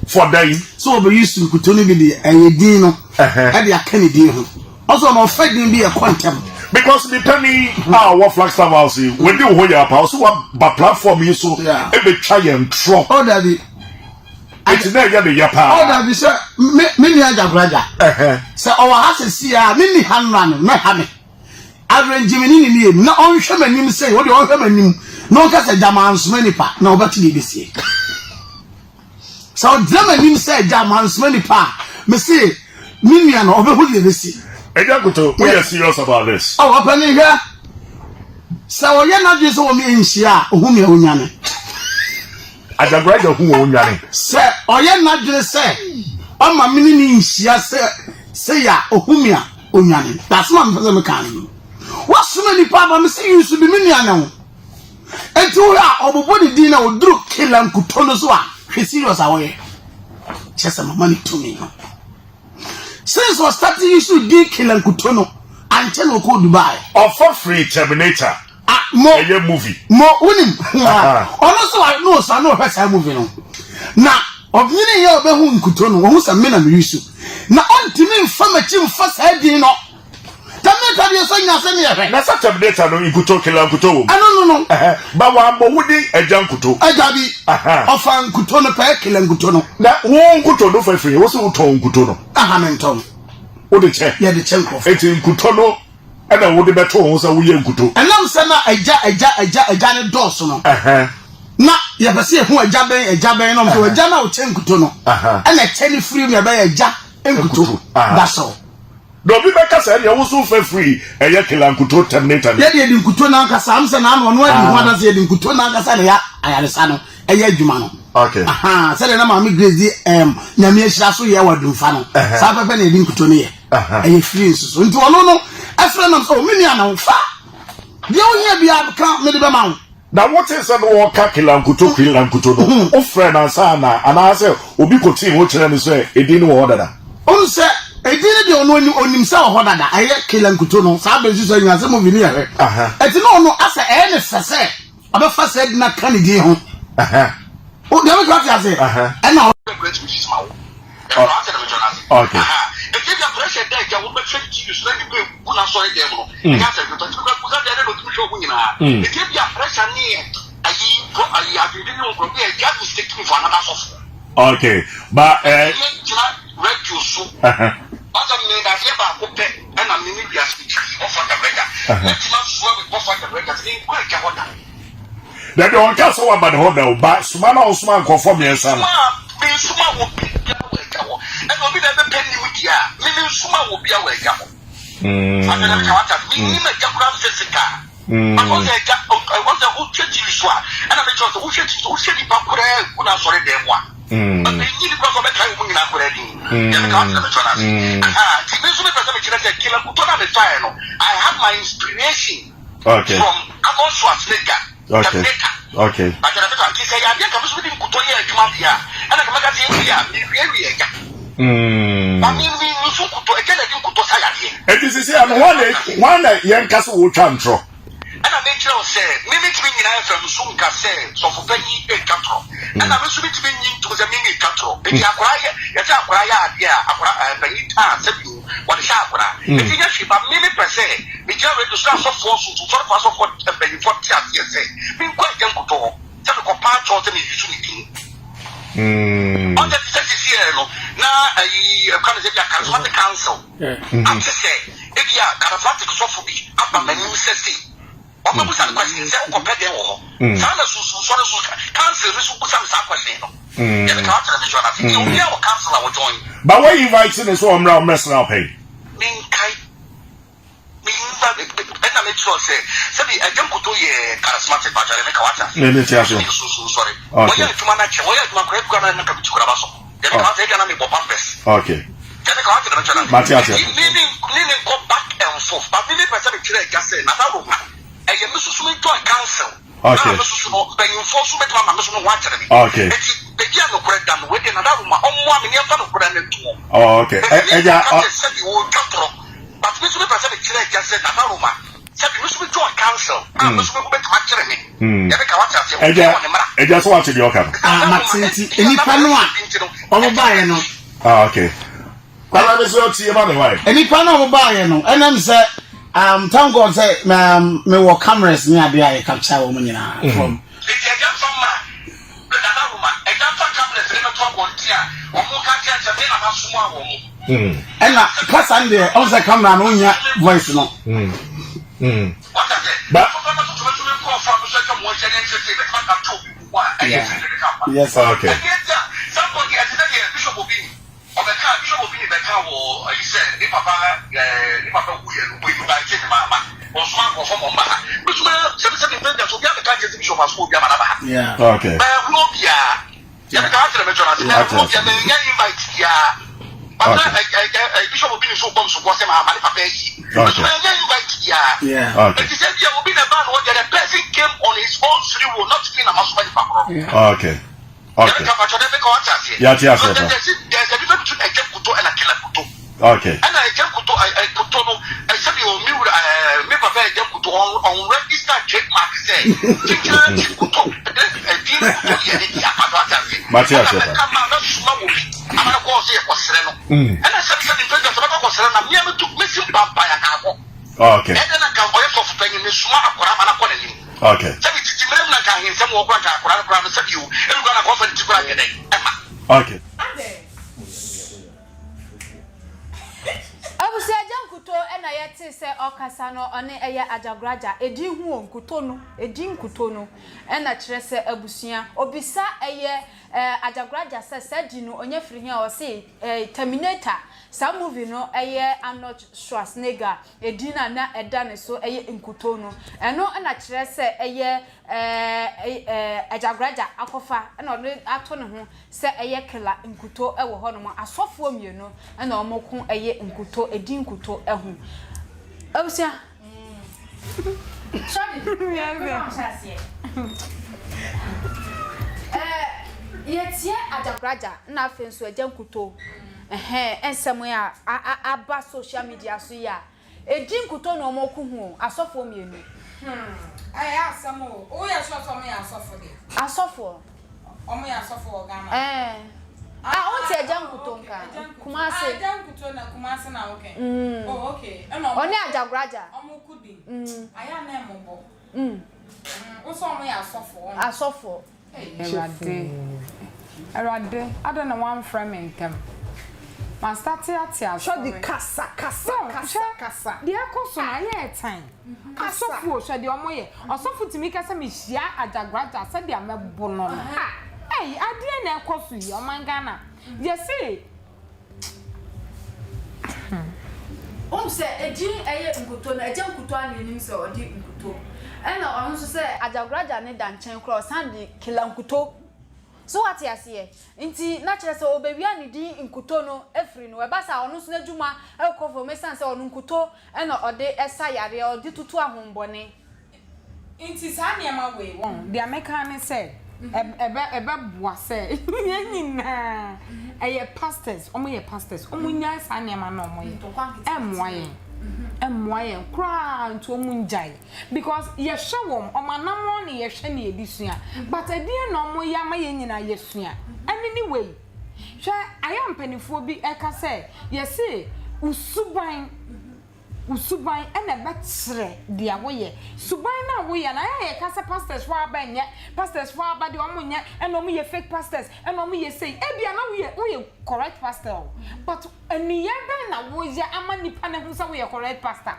For dɛn? Sɛ wɔbɛyi su nkuto no bi de ɛyɛ din no ɛde aka ne din ho. Ɔsɛ ɔno ɔfɛ din bi ɛkɔ ntɛm. Because nipa ni a ɔwɔ Flagstaff House yi, wɔdi wo ho yɛ apa, ɔsɛ waba platform yi so ebetwa yɛn torɔ. Oh dabi. Eti na ɛyɛ ne ya paa. Ɔ dabi sɛ me me nua Agyagoraagya. Sɛ ɔwɔ ha sɛsi a me nni ha nnora no mɛha me. Arrange me ne ne mmienu na ɔnhwɛ m'anim sei, ɔdeɛ ɔnhwɛ m'anim na ɔnka sɛ gya mansoma nipa na ɔbɛte deɛ ɛbɛsie. Sɛ ɔgyina m'anim sɛ gya mansoma nipa a, mese me nua no ɔbɛhu deɛ ɛbɛsi. Agya Koto, woyɛ serious about this? Oh, ɔpanin hwɛ, sɛ ɔyɛ n'adwene sɛ wɔn nhyia a, ɔhu me a ɔnyane. Agyagoraagya hu wɔn nnwane. Sɛ ɔyɛ n'adwene sɛ ɔma me ne no nhyia sɛ sei a, ɔhu me a, ɔnwane. Asɛm a mepɛ sɛ meka no no. Woasoma nnipa aba me sɛ yi nso bi, me nua ne wo. Enti wohwɛ a, ɔbobɔ ne din na ɔduru Kela nkuto no so a, hwɛ serious a ɔyɛ. Kyerɛ sɛ mama no tumi no. Since ɔstarte yi so din Kela nkuto no, ankyɛ na ɔkɔɔ Dubai. Ɔfa firii Terminator. Ah mo ɛyɛ movie. Mo wonim ɔno nso wa na ɔsua na ɔhwɛ saa movie no na ɔnyini yɛ ɔbɛhu nkuto no ɔhu sɛ me na meyi so na ɔntumi nfa m'akyi nfa saa din no Terminator deɛ sɛ nya sɛ ne yɛhwɛ. Na sɛ Terminator no nkuto kela nkuto wɔ mu. Ɛno no no. Ba wammɔ wo din agya nkuto. Agya bi ɔfa nkuto no pɛɛ kela nkuto no. Na wo nkuto no fa firi wo sɛ wotɔn nkuto no. Aha mentɔn. Wode kyɛ. Yɛde kyɛ nkurɔfoɔ. Eti nkuto no ɛna wode bɛto wo ho sɛ woyɛ nkuto. Ɛnam sɛ na agya, agya, agya, agya no dɔɔso no, na yɛpɛ sɛ yɛhu agya bɛn, agya bɛn na ɔmo sɛ agya no a ɔkyɛ nkuto no, ɛna ɛkyɛ no firi mu ɛbɛyɛ agya nkuto. That's all. Na obi bɛka sɛ ɛdeɛ wo so fa firi ɛyɛ kela nkuto terminator no. Yɛde yɛde nkuto no ankasa, am sɛ n'ano ɔno adi ho adanse yɛde nkuto no ankasa na ɛyɛ ayaresa no, ɛyɛ adwuma no. Okay. Aha, sɛdeɛ na maame Grace di ɛm nyame ahyira so yɛ wɔ adumfa no, saa pɛpɛ na yɛde nkuto no yɛ. Ɛyɛ firi nso so. Nti ɔno no ɛfrɛ nam sɛ, o me nua na wo fa deɛ wohia biara ka mede bɛma wo. Na wotee sɛ na wɔreka Kelankuto Kelankuto no, wofrɛɛ no ansa anaa? Anaasɛ obi kɔtii ho kyerɛɛ no sɛ edin no wɔ hɔ dada? Wohu sɛ edin no deɛ ɔno onim, onim sɛ wɔ hɔ dada, ɛyɛ Kelankuto no, saa bere nso sɛ nyansa movie no yɛ hwɛ. Ɛti na ɔno asɛ ɛyɛ ne fɛ sɛ ɔbɛfa saa din no aka ne din ho. O deɛ meka te ase? Ɛna Okay. Okay. Ba eh. Dabi ɔnka sɛ waba ne hɔ da o ba soma na ɔsoma nkurɔfoɔ mmiɛnsa no. Mensoma wɔ biara wɔ agya hɔ ɛna obi na ɛbɛpɛ nim deɛ a me mensoma wɔ biara wɔ agya hɔ. Afei na meka wata menim agya koraa physical. But ɔsɛ agya ɔsɛ wohwɛ TV so a ɛna mekyerɛ sɛ wohwɛ TV so wohwɛ nipa koraa gu n'asɔre dan mu a. Ɛnyi nipa sɛ ɔbɛkae wɔn nyinaa koraa din. Deɛ meka wate na mekyerɛ no ase. Aha nti me nso mepɛ sɛ mekyerɛ sɛ Kela Kutɔ no a mefaeɛ no I have my inspiration. Okay. From Arnold Schwarzenegger. Okay. Terminator. Okay. But na meka nti sɛ yɛ adeɛ nka me so mede nkutɔ yɛ adwuma deɛ a ɛna nka mɛka sɛ ebi a mewiewie agya. Mm. Ba me me nso nkutɔ agya na de nkutɔ sa yadeɛ. Eti sisi ano hwan na hwan na yɛn ka sɛ wɔtwa ntorɔ. Ɛna mekyerɛ wo sɛ me metumi nyina FM so nka sɛ sɔfo panyin retwa torɔ. Ɛna me nso metumi nyi ntom sɛ me metwa torɔ. Eti akwaraa yɛ yɛsɛ akwaraa yɛ adeɛ a akwaraa ɛɛ panyin taa sɛ bio wɔde hyɛ akwaraa. Eti nyɛ hwee ba me mepɛ sɛ megyina radio so na asɔfoɔ sunsumsɔrefoɔ asɔfoɔ mpanyinfoɔ te aseɛ sɛ menkɔ agya nkutɔ hɔ sɛ mekɔ paa kyɛw sɛ me use ne din. Ɔn sɛ te sɛ sisi ɛ no na ayi ɛka ne sɛ bi a charismatic council ate sɛ ebi a charismatic sɔfo bi aba m'anim sɛ sei. Wɔbɛbusa no question sɛ wokɔpɛ dɛn wɔ hɔ. Saa na sunsum sɔre nso council no nso busa me saa question no. Deɛ meka woakyerɛ me nso anase. Nti obiara wɔ council a wɔjoin. Ba wo invite ne sɛ ɔmmra ɔmmɛsra wo pɛn? Menkae. Me invite ɛna mekyerɛ wo sɛ sɛbi Agya Nkoto yɛ charismatic pakyɛ deɛ meka woate ase. Me mete ase. Ɔyɛ sunsum sɔre. Okay. Wɔyɛ adwuma no akyɛ wɔyɛ adwuma koraa bi koraa na nka meti koraa ba so. Deɛ meka woate ebia na mebɔ pampers. Okay. Deɛ meka woate deɛ mekyerɛ no ase. Mate ase. Nti me ne ne ne nkɔ back and forth but me mepɛ sɛ mekyerɛ agya sɛ Nana Roma ɛyɛ me soso me join council. Okay. Na me soso no mpanyinfoɔ so bɛtumi ama me so me ho akyerɛ me. Okay. Nti baabi a nokorɛ da no wei deɛ Nana Roma ɔmmoa me ne yɛmfa nokorɛ no nto hɔ. Oh, okay. Baabi Ɛ- Ɛgya, ka ɔ- sɛ sɛbi wɔretwa torɔ but me nso mepɛ sɛ mekyerɛ agya sɛ Nana Roma sɛbi me nso me join council a me nso me ho bɛtumi akyerɛ me. Deɛ meka wate aseɛ Ɛgya, obiara wɔ ne mmara. ɛgya sɛ wate deɛ ɔka no. Ah, mate nti nnipa no a wɔn baeɛ no. Ah, okay. Kwabena me sɛ ɔtie ma me wae. Nnipa no a wɔn baeɛ no, ɛnam sɛ um, thank God sɛ um, mewɔ cameras ne adeɛ a yɛ capture wɔn nyinaa from. Nti agya mfa mma Nana Roma, agya mfa cameras ne mɛto. abɛto abɔnten a wɔn ka kyerɛ sɛ me na masoma wɔn. Ɛna kasa no deɛ ɔn sɛ camera no wonya voice no. Ba. Yes sir. Okay. Yeah. Okay. Yeah. Okay. Okay. Okay. Yate aseɛ pa. Okay. Ɛna ɛgya nkuto ɛ ɛ kuto no ɛsɛbi o mi wura ɛɛ mi papa ɛgya nkuto ɔn ɔn register trademark sɛ kyikyira ti kuto ɛdɛ ɛdin kuto yɛ ne di apa do ate aseɛ. Mate Ɛna aseɛ pa. mɛka ma mɛsoma wɔ bi ama no kɔɔ sɛ yɛkɔ srɛ no. Ɛna sɛbi sɛbi mpɛ sɛ bɛkɔ kɔ srɛ na mmea mi tu mesi mpampa yɛ kaakɔ. Okay. Ɛdɛ na nka ɔyɛ sɔfo panyin mesoma akora ama no akɔ n'anim. Okay. Sɛbi titi mmerɛ mu na nka ahensɛm wɔ kora nka akora no kora no sɛbi o ebi kora na nka ɔfa ne ti kora nyɛ dɛn ɛma. Okay. Abusua Agya Nkuto na yɛtee sɛ ɔkasa no ɔne ɛyɛ Agyagoraagya edin ho o Nkuto no edin Nkuto no na kyerɛ sɛ abusua obisa ɛyɛ Agyagoraagya sɛ saa din no ɔnya firi he a ɔse Terminator saa movie no ɛyɛ Arnold Schwarzenegger edin a na ɛda ne so ɛyɛ Nkuto no ɛno na kyerɛ sɛ ɛyɛ Agyagoraagya akɔfa na ɔde ato ne ho Sɛ ɛyɛ kela nkuto wɔ hɔ nom asɔfoɔ mienu na ɔmo ko ɛyɛ nkuto ɛdi nkuto ɛho abusua. Yɛtie Agyakoragya na afei nso Agya Nkuto ɛhɛn nsɛm yi a aba social media so yi a Edi nkutoo na wɔn ko hu o, asɔfoɔ mienu. Hmm ɛyɛ asɛm o, wo yɛ sure sɛ ɔmo yɛ asɔfo deɛ? Asɔfoɔ. Ɔmo yɛ asɔfo wɔ Ghana? Ɛɛ. Ah wo nte Agya Nkuto nka? Kumasi. Ah Agya Nkuto na Kumasi na wo kɛn? Mm. Oh okay, ɛna ɔmo. Ɔne Agyagoraagya. Ɔmo ko din. Mm. Ayɛ a na ɛmobɔ. Mm. Wo sɛ ɔmo yɛ asɔfo wɔn? Asɔfoɔ. Awurade, Awurade, adɛn na woamfrɛ me ntɛm? Mastate ate asɔre. Shorty kasa kasa No, kasa hwɛ, kasa. deɛ ɛkɔ so no, ayɛ ɛtan. Kasa. Asɔfo o, hwɛ deɛ wɔyɛ. Ɔsɔfo tumi ka sɛ mehyia Agyagoragya sɛdeɛ mɛbo no no. Ei, adeɛn na ɛkɔ so yi, ɔman Ghana? Yɛse. Wohu sɛ edin ɛyɛ nkuto no, agya nkuto ara na yɛnim sɛ ɔde nkuto. Ɛna ɔno nso sɛ Agyagoragya no da nkyɛn koraa ɔsan de kela nkuto. So woate aseɛ? Nti na kyerɛ sɛ ɔbɛwia ne din nkuto no afiri no. Ɛba saa a ɔno nso n'adwuma rekɔ fam ɛsiane sɛ ɔno nkuto na ɔde sa yareɛ, ɔde tutu ahombɔne. Nti saa nneɛma wei wɔn. Deɛ meka ara ne sɛ ɛbɛ ɛbɛboa sɛ yɛn nyinaa ɛyɛ pastors wɔn yɛ pastors wɔn nnyae saa nneɛma no a wɔn yɛ ɛmmoa yɛn ɛmmoa yɛn koraa nti wɔn ngyae because yɛhwɛ wɔn wɔn anamɔn na yɛhwɛ na yɛde sua but ɛdeɛn na wɔn yɛ ama yɛn nyinaa yɛsua ɛne ne wei hwɛ ayɛ a mpaninfoɔ bi ɛka sɛ yɛse wo suban. Wo suban na ɛbɛkyerɛ deɛ woyɛ. Suban no a woyɛ no, ayɛ a yɛka sɛ pastors foɔ aba nyɛ, pastors foɔ aba deɛ wɔn nyɛ, ɛna wɔn yɛ fake pastors, ɛna wɔn yɛ sei. Ebia na woyɛ woyɛ correct pastor o, but nneyɛɛ bɛn na woyɛ ama nipa no ahu sɛ woyɛ correct pastor?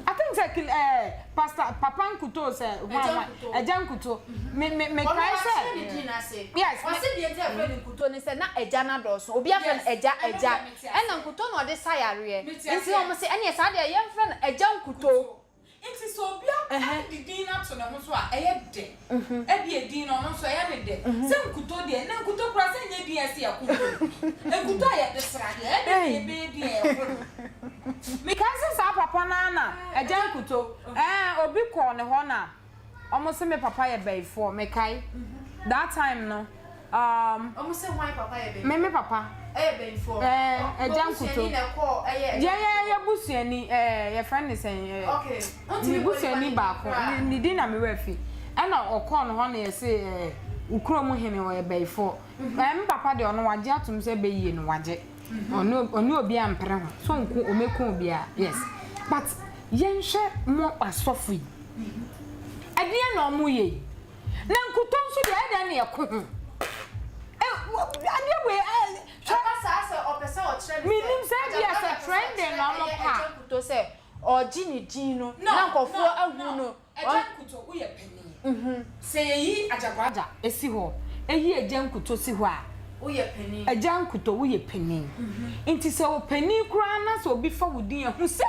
I think sɛ kil ɛɛ pastor papa nkutoo sɛ hwan hwan agya nkuto me me me Ɔno kae sɛ wakyerɛ ne din ase. yes me Ɔse deɛ nti a yɛfrɛ no nkuto ne sɛ na agya no adɔɔso. Obi afrɛ no yes agya ɛno agya. deɛ mete Ɛna aseɛ. nkuto na ɔde sa yareɛ. Mete Nti aseɛ. wɔn se ɛneɛ saa deɛ yɛmfrɛ no agya nkuto. Nti sɛ obi a de din no ato ne ho so a, ɛyɛ dɛ. Ebia din no, ɔno nso ɛyɛ no dɛ. Sɛ nkuto deɛ, na nkuto koraa sɛ ɛnyɛ din a ɛsɛ yɛko ho. Nkuto a yɛde sra deɛ, ɛyɛ dɛn na ɛbɛyɛ din a yɛko ho? Mekae sɛ saa papa no ara na Agya Nkuto, ɛɛ, obi kɔɔ ne hɔ na Ɔmo se me papa yɛ bayifoɔ mekae that time no um. Ɔmo se hwan papa yɛ bayifoɔ? Me me papa. Ɛyɛ bayifoɔ. Ɛɛ agya nkuto. Mo busuani na ɛkɔɔ ɛyɛ agya nkuto. Yɛ yɛ yɛ busuani ɛɛ yɛfrɛ ne sɛn ɛɛ. Okay. Wontumi Ne bɔ nipa busuani ne din baako koraa. ne din na me werɛ afi ɛna ɔkɔɔ no hɔ na yɛse ɛɛ wo kurom hene ɔyɛ bayifoɔ ɛɛ me papa deɛ ɔno wagye atom sɛ bayie no wagye ɔne ɔne obiara mpere ho so nko ɔmɛku obiara yes but yɛnhwɛ mo asɔfo yi. Ɛdeɛn na wɔyɛ yi? Na nkutoo nso deɛ, ɛyɛ dɛn na ɛko ho? adeɛ wei ɛ hwɛ. Ɛba saa sɛ ɔpɛ sɛ ɔkyerɛ ne sɛ. Menim sɛ ebia Agyagoragya sɛ pɛ sɛ trending ɔkyerɛ na ɔmo ɛyɛ pɛ a. Agya Nkuto sɛ ɔregye ne din no No, na nkurɔfoɔ no, ahu no. no. Agya Nkuto woyɛ panin. Sɛ yɛyi Agyagoragya si hɔ, ɛyi Agya Nkuto si hɔ a. Woyɛ panin. Agya Nkuto woyɛ panin. Nti sɛ ɔpanin koraa na sɛ obi fa wo din a, hu sɛ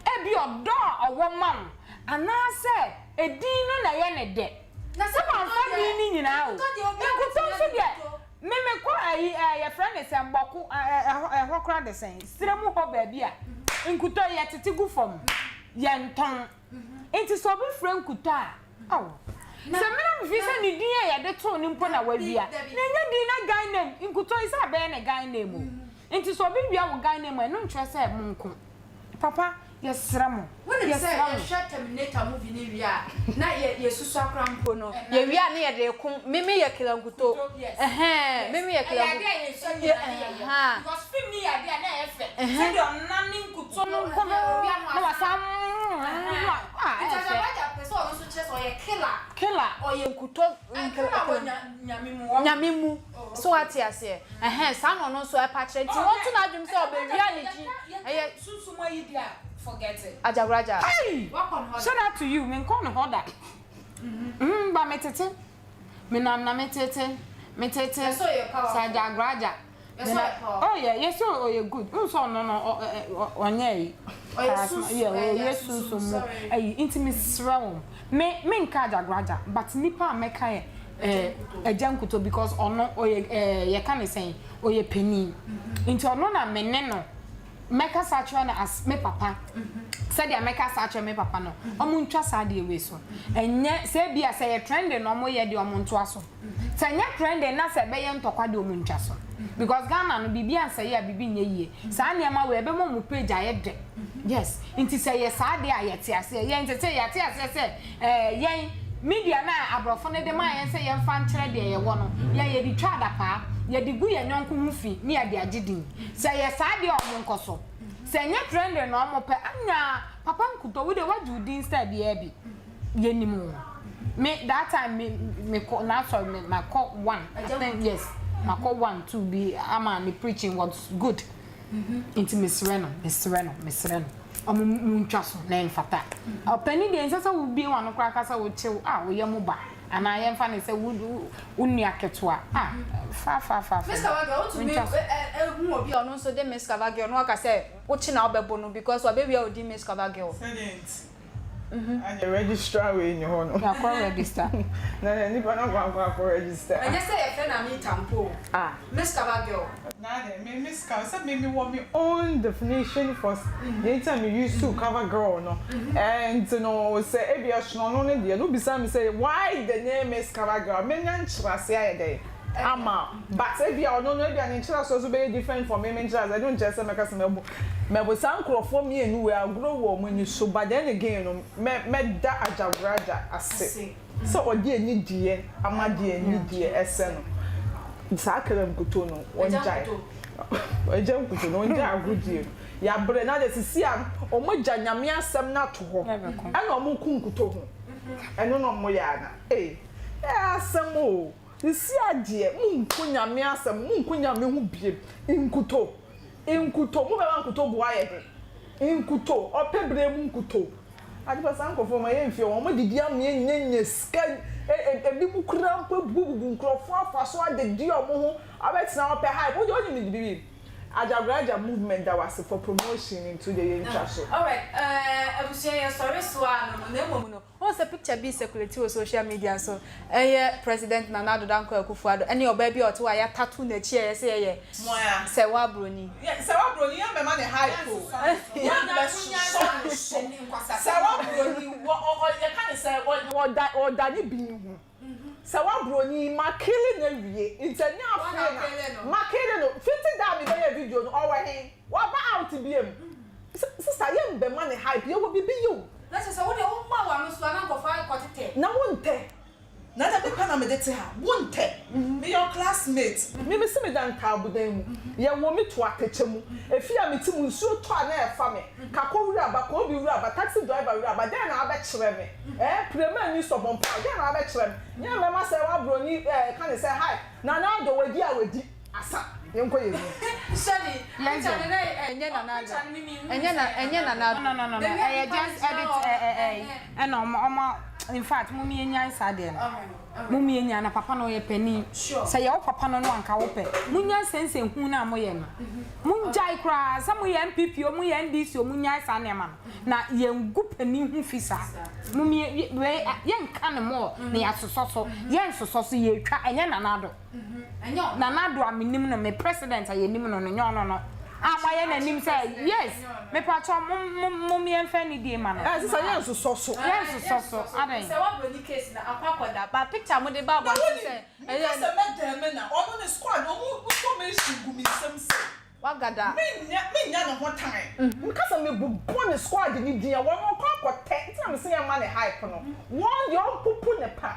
ebia ɔdɔ a ɔwɔ ma wo anaasɛ edin no na ɛyɛ no dɛ. Na Sɛ wamfa din no nyinaa o. Nkuto nso deɛ, me mekɔ ayi ɛɛ yɛfrɛ no sɛn Bɔko ɛɛ ɛhɔ ɛhɔ koraa de sɛn, serɛ mu hɔ baabi a, nkuto yɛtete gu fam, yɛntɔn. Nti sɛ obi frɛ nkuto a, ao, sɛ me na mefi sɛ ne din a yɛde too no mpo na wawia, na ɛnyɛ din na guy name, nkuto yi sɛ abɛyɛ ne guy name o. Nti sɛ obi wia wo guy name a, ɛno nkyerɛ sɛ monko. Papa, yɛsrɛ mo, Wonim sɛ yɛsrɛ mo. yɛhwɛ Terminator movie no wie a, na yɛ yɛsusua koraa mpo no, yɛwie a na yɛde reko, me meyɛ killer nkuto, ɛhɛn, me meyɛ killer Ɛyɛ adeɛ a yɛsua nyinaa ne yɛyɛ, ɛhaa. because film no yɛ adeɛ a na ɛyɛ fɛ, sɛdeɛ ɔnane nkuto no nko no na wasan na ah Nti ɛyɛ fɛ. Agyagoragya pɛ sɛ ɔno nso kyerɛ sɛ ɔyɛ killer. Killer. Ɔyɛ nkuto Killer wɔ Nyame mu. Nyame mu. So wate aseɛ? Ɛhɛn, saa na ɔno nso ɛpa kyerɛ. Nti wɔnto n'adwene sɛ ɔbɛwia ne din. Ɛyɛ. Sunsum ayi deɛ a, forget it. Agyagoragya. Hey! Shout out to you, menkɔ ne hɔ da. Mm, ba metete. Menam na metete, metete. Sɛ Agyagoragya. Oh yeah, yɛ sɛ ɔyɛ good. N sɛ ɔno no ɔnyɛ yi. Yeah, ɔyɛ sunsum mu ayi. Nti mesrɛ wo, me menka Agyagoragya, but nipa a mɛka yɛ eh, Agya Nkuto because ɔno ɔyɛ eh, yɛka ne sɛn, ɔyɛ panin. Nti ɔno na me ne no mɛkasa akyerɛ no as me papa. Sɛdeɛ mɛkasa akyerɛ me papa no, ɔmo ntwa saa adeɛ wei so. Ɛnyɛ sɛ ebia sɛ ɛyɛ trending na ɔmo yɛ deɛ ɔmo ntoa so. Sɛ ɛnyɛ trending na sɛ ɛbɛyɛ ntɔkwa deɛ ɔmo ntwa so because Ghana no biribi ansɛe a biribi nyɛ yie saa nneɛma wei ɛbɛma ɔmo page ayɛ dɛ yes nti sɛ ɛyɛ saa deɛ a yɛte aseɛ yɛn tete yɛate aseɛ sɛ ɛɛ yɛn media no a aborɔfo no de maa yɛn sɛ yɛmfa nkyerɛ deɛ yɛwɔ no yɛn yɛde twa adapaa yɛde gu yɛn yɔnko ho fi ne yɛde agye din sɛ ɛyɛ saa deɛ a ɔmo nkɔ so sɛ ɛnyɛ trending na ɔmo pɛ anyaa papa nkutɔ wo deɛ wagye wo din style biara bi. Yɛnim wo. Me that time me me kɔ n'asɔre me makɔ one I think yes makɔ one two bi ama ne preaching was good. Nti mesrɛ no mesrɛ no mesrɛ no ɔmo mu ntwa so na ɛmfata. Ɔpanin deɛ ɛnsɛ sɛ wobie w'ano koraa ka sɛ wokyew a woyɛ mo ba anaa yɛmfa no sɛ wo wo nua ketewa a fa fa fa fa Miss Cover Girl wotumi ntwa so. hu obi a ɔno nso de Miss Cover Girl na waka sɛ wokye na wobɛbo no because wabɛwia wo din Miss Cover Girl. Sɛdeɛ nti. Ɛne registrar wei ni hɔ no. Yɛakɔ register. Na na nipa no akɔ akɔ akɔ register. Ɛnyɛ sɛ yɛfrɛ no Anita mpo o. Ah. Miss Cover Girl. Na deɛ me Miss Cover sɛ me me wɔ me own definition for deɛ nti a me use cover girl no. Ɛnti no sɛ ebi ɛsono ɔno ne deɛ no wobisa me sɛ why the name Miss Cover Girl menya nkyerɛaseɛ ayɛ dɛn ama wo but ebia ɔno no ebia ne nkyerɛaseɛ nso bɛyɛ different from me me nkyerɛaseɛ ɛno nkyerɛ sɛ mɛka sɛ mɛbo mɛbo saa nkorɔfoɔ mmienu wei agorɔ wɔ wɔn ani so but then again no mɛ mɛda Agyagoragya ase sɛ ɔde anidie ama deɛ anidie ɛsɛ no saa kra nkuto no ɔngyae Agya nkuto no ɔngyae agodie no yɛabrɛ na deɛ sisi a wɔn agya Nyame asɛm no ato hɔ ɛna wɔn ko nkuto ho ɛno na wɔn yɛ ana ee ɛyɛ asɛm o. Sesia deɛ monko Nyame asɛm, monko Nyame ho biem, nkuto, nkuto, mobɛma nkuto bo ayɛ den, nkuto, ɔpɛ berɛ mu nkuto. Adepa saa nkorɔfoɔ ma yɛnfie wɔn, wɔn adidi amee nyanya sika, ebi mu koraa mpo abubububu nkorɔfoɔ afa so adedi wɔn ho, abɛtena hɔ pɛ hype, wodeɛ wonim biribi, Agyagoragya movement da wo ase for promotion nti wodeɛ yɛntwa so. Alright, eh, abusua yɛsɔre so a no no, na mmom no, Wohu sɛ picture bi circulate wɔ social media so, ɛyɛ President Nana Addo Dankwa Akufo Addo ɛne ɔbaa bi a ɔte hɔ a yɛatattoo n'akyi a yɛsɛ yɛyɛ Sɛwa Broni. Sɛwa Broni yɛn bɛma ne hype o, yɛn bɛ sosɔ ne so. Sɛwa Broni wɔ ɔ ɔ yɛka ne sɛ ɔda ɔda ne bin ho. Sɛwa Broni ma kele no awie nti ɛnyɛ afei na ma kele no fiti da a mebɛyɛ video no ɔwɔ he? Waba out biom. Sister yɛn bɛ ma ne hype yɛwɔ bibi yɛ o. Na kyerɛ sɛ wo deɛ wo ma w'ano so a na nkurɔfoɔ akɔ tetɛ. Na wo ntɛ. Na na me pɛ na mede te ha. Wo ntɛ. Meyɛ wo classmate. Me mese meda ntaabodan mu. Yɛwoo me too atɛkyɛ mu. Efie a mete mu nsuo tɔ a na ɛfa me. Kako wura ba, Kobi wura ba, taxi driver wura ba, dɛn na wabɛkyerɛ me? Eh, Premani sɔbɔmpaa, dɛn na wabɛkyerɛ me? Nyɛ mɛma sɛ w'abroni eh, ka ne sɛ hi, Nana Addo wadi a wadi, asa, yɛnkɔ yɛn anim. Shirley, picture no na ɛnyɛ Nana Addo, ɛnyɛ na ɛnyɛ Nana Addo. No no no no ɛyɛ just edit ɛ ɛ ɛ ɛna ɔmo ɔmo infact mo mie nyae saa deɛ no mo mie nyae na papa no ɔyɛ panin sɛ yɛ wo papa no no anka wo pɛ mo nya nsɛnsɛn hu no a mo yɛ no mo ngyae koraa sɛ mo yɛ NPP o mo yɛ NDC o mo nyae saa nneɛma no na yɛn gu panin ho fi saa mo mie wei yɛ nka no more na yɛ asosɔ so yɛ nsosɔ so yɛ twa ɛnyɛ Nana Addo. Nana Addo a menim no, me president a yɛnim no no, nyɛ ɔno no a moayɛ n'anim sɛ yes, mepakyɛw mo mo mom yɛmfa anidie ma no. Ɛɛ sisa yɛn nsosɔ so. Yɛn nsosɔ so, adɛn. Sɛ w'abroni case no akɔ akɔda but picture a mode ba abɔnten sɛ Na wonim, meka sɛ mɛdɛn me na ɔno ne squad ɔmo information gu me nsam sei. Wagada. Mennya mennya ne ho time. Meka sɛ mebobɔ ne squad no din a wɔn ɔkɔ akɔtɛ nti na mese yɛmma ne hype no. Wɔn deɛ ɔmpopo ne pa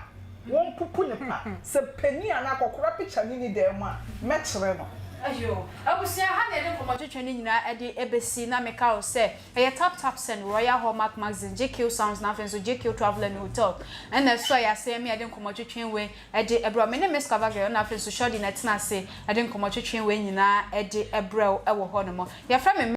wɔmpopo ne pa. Sɛ panin anaa akɔkora picture no nni dan mu a mɛkyerɛ no. Ayoo abusua ha na yɛde nkɔmmɔtwetwe no nyinaa de bɛsi na meka wo sɛ ɛyɛ Tap Tap Send, Royal Hallmark Magazine, JQ Sounds na afei nso JQ Travel and Hotel ɛna ɛsɔ yɛn asɛm yi a yɛde nkɔmmɔtwetwe wei de brɛ wo. Me ne Miss Cover Girl na afei nso Shorty na ɛtena ase de nkɔmmɔtwetwe wei nyinaa de brɛ wo wɔ hɔnom. Yɛfrɛ me.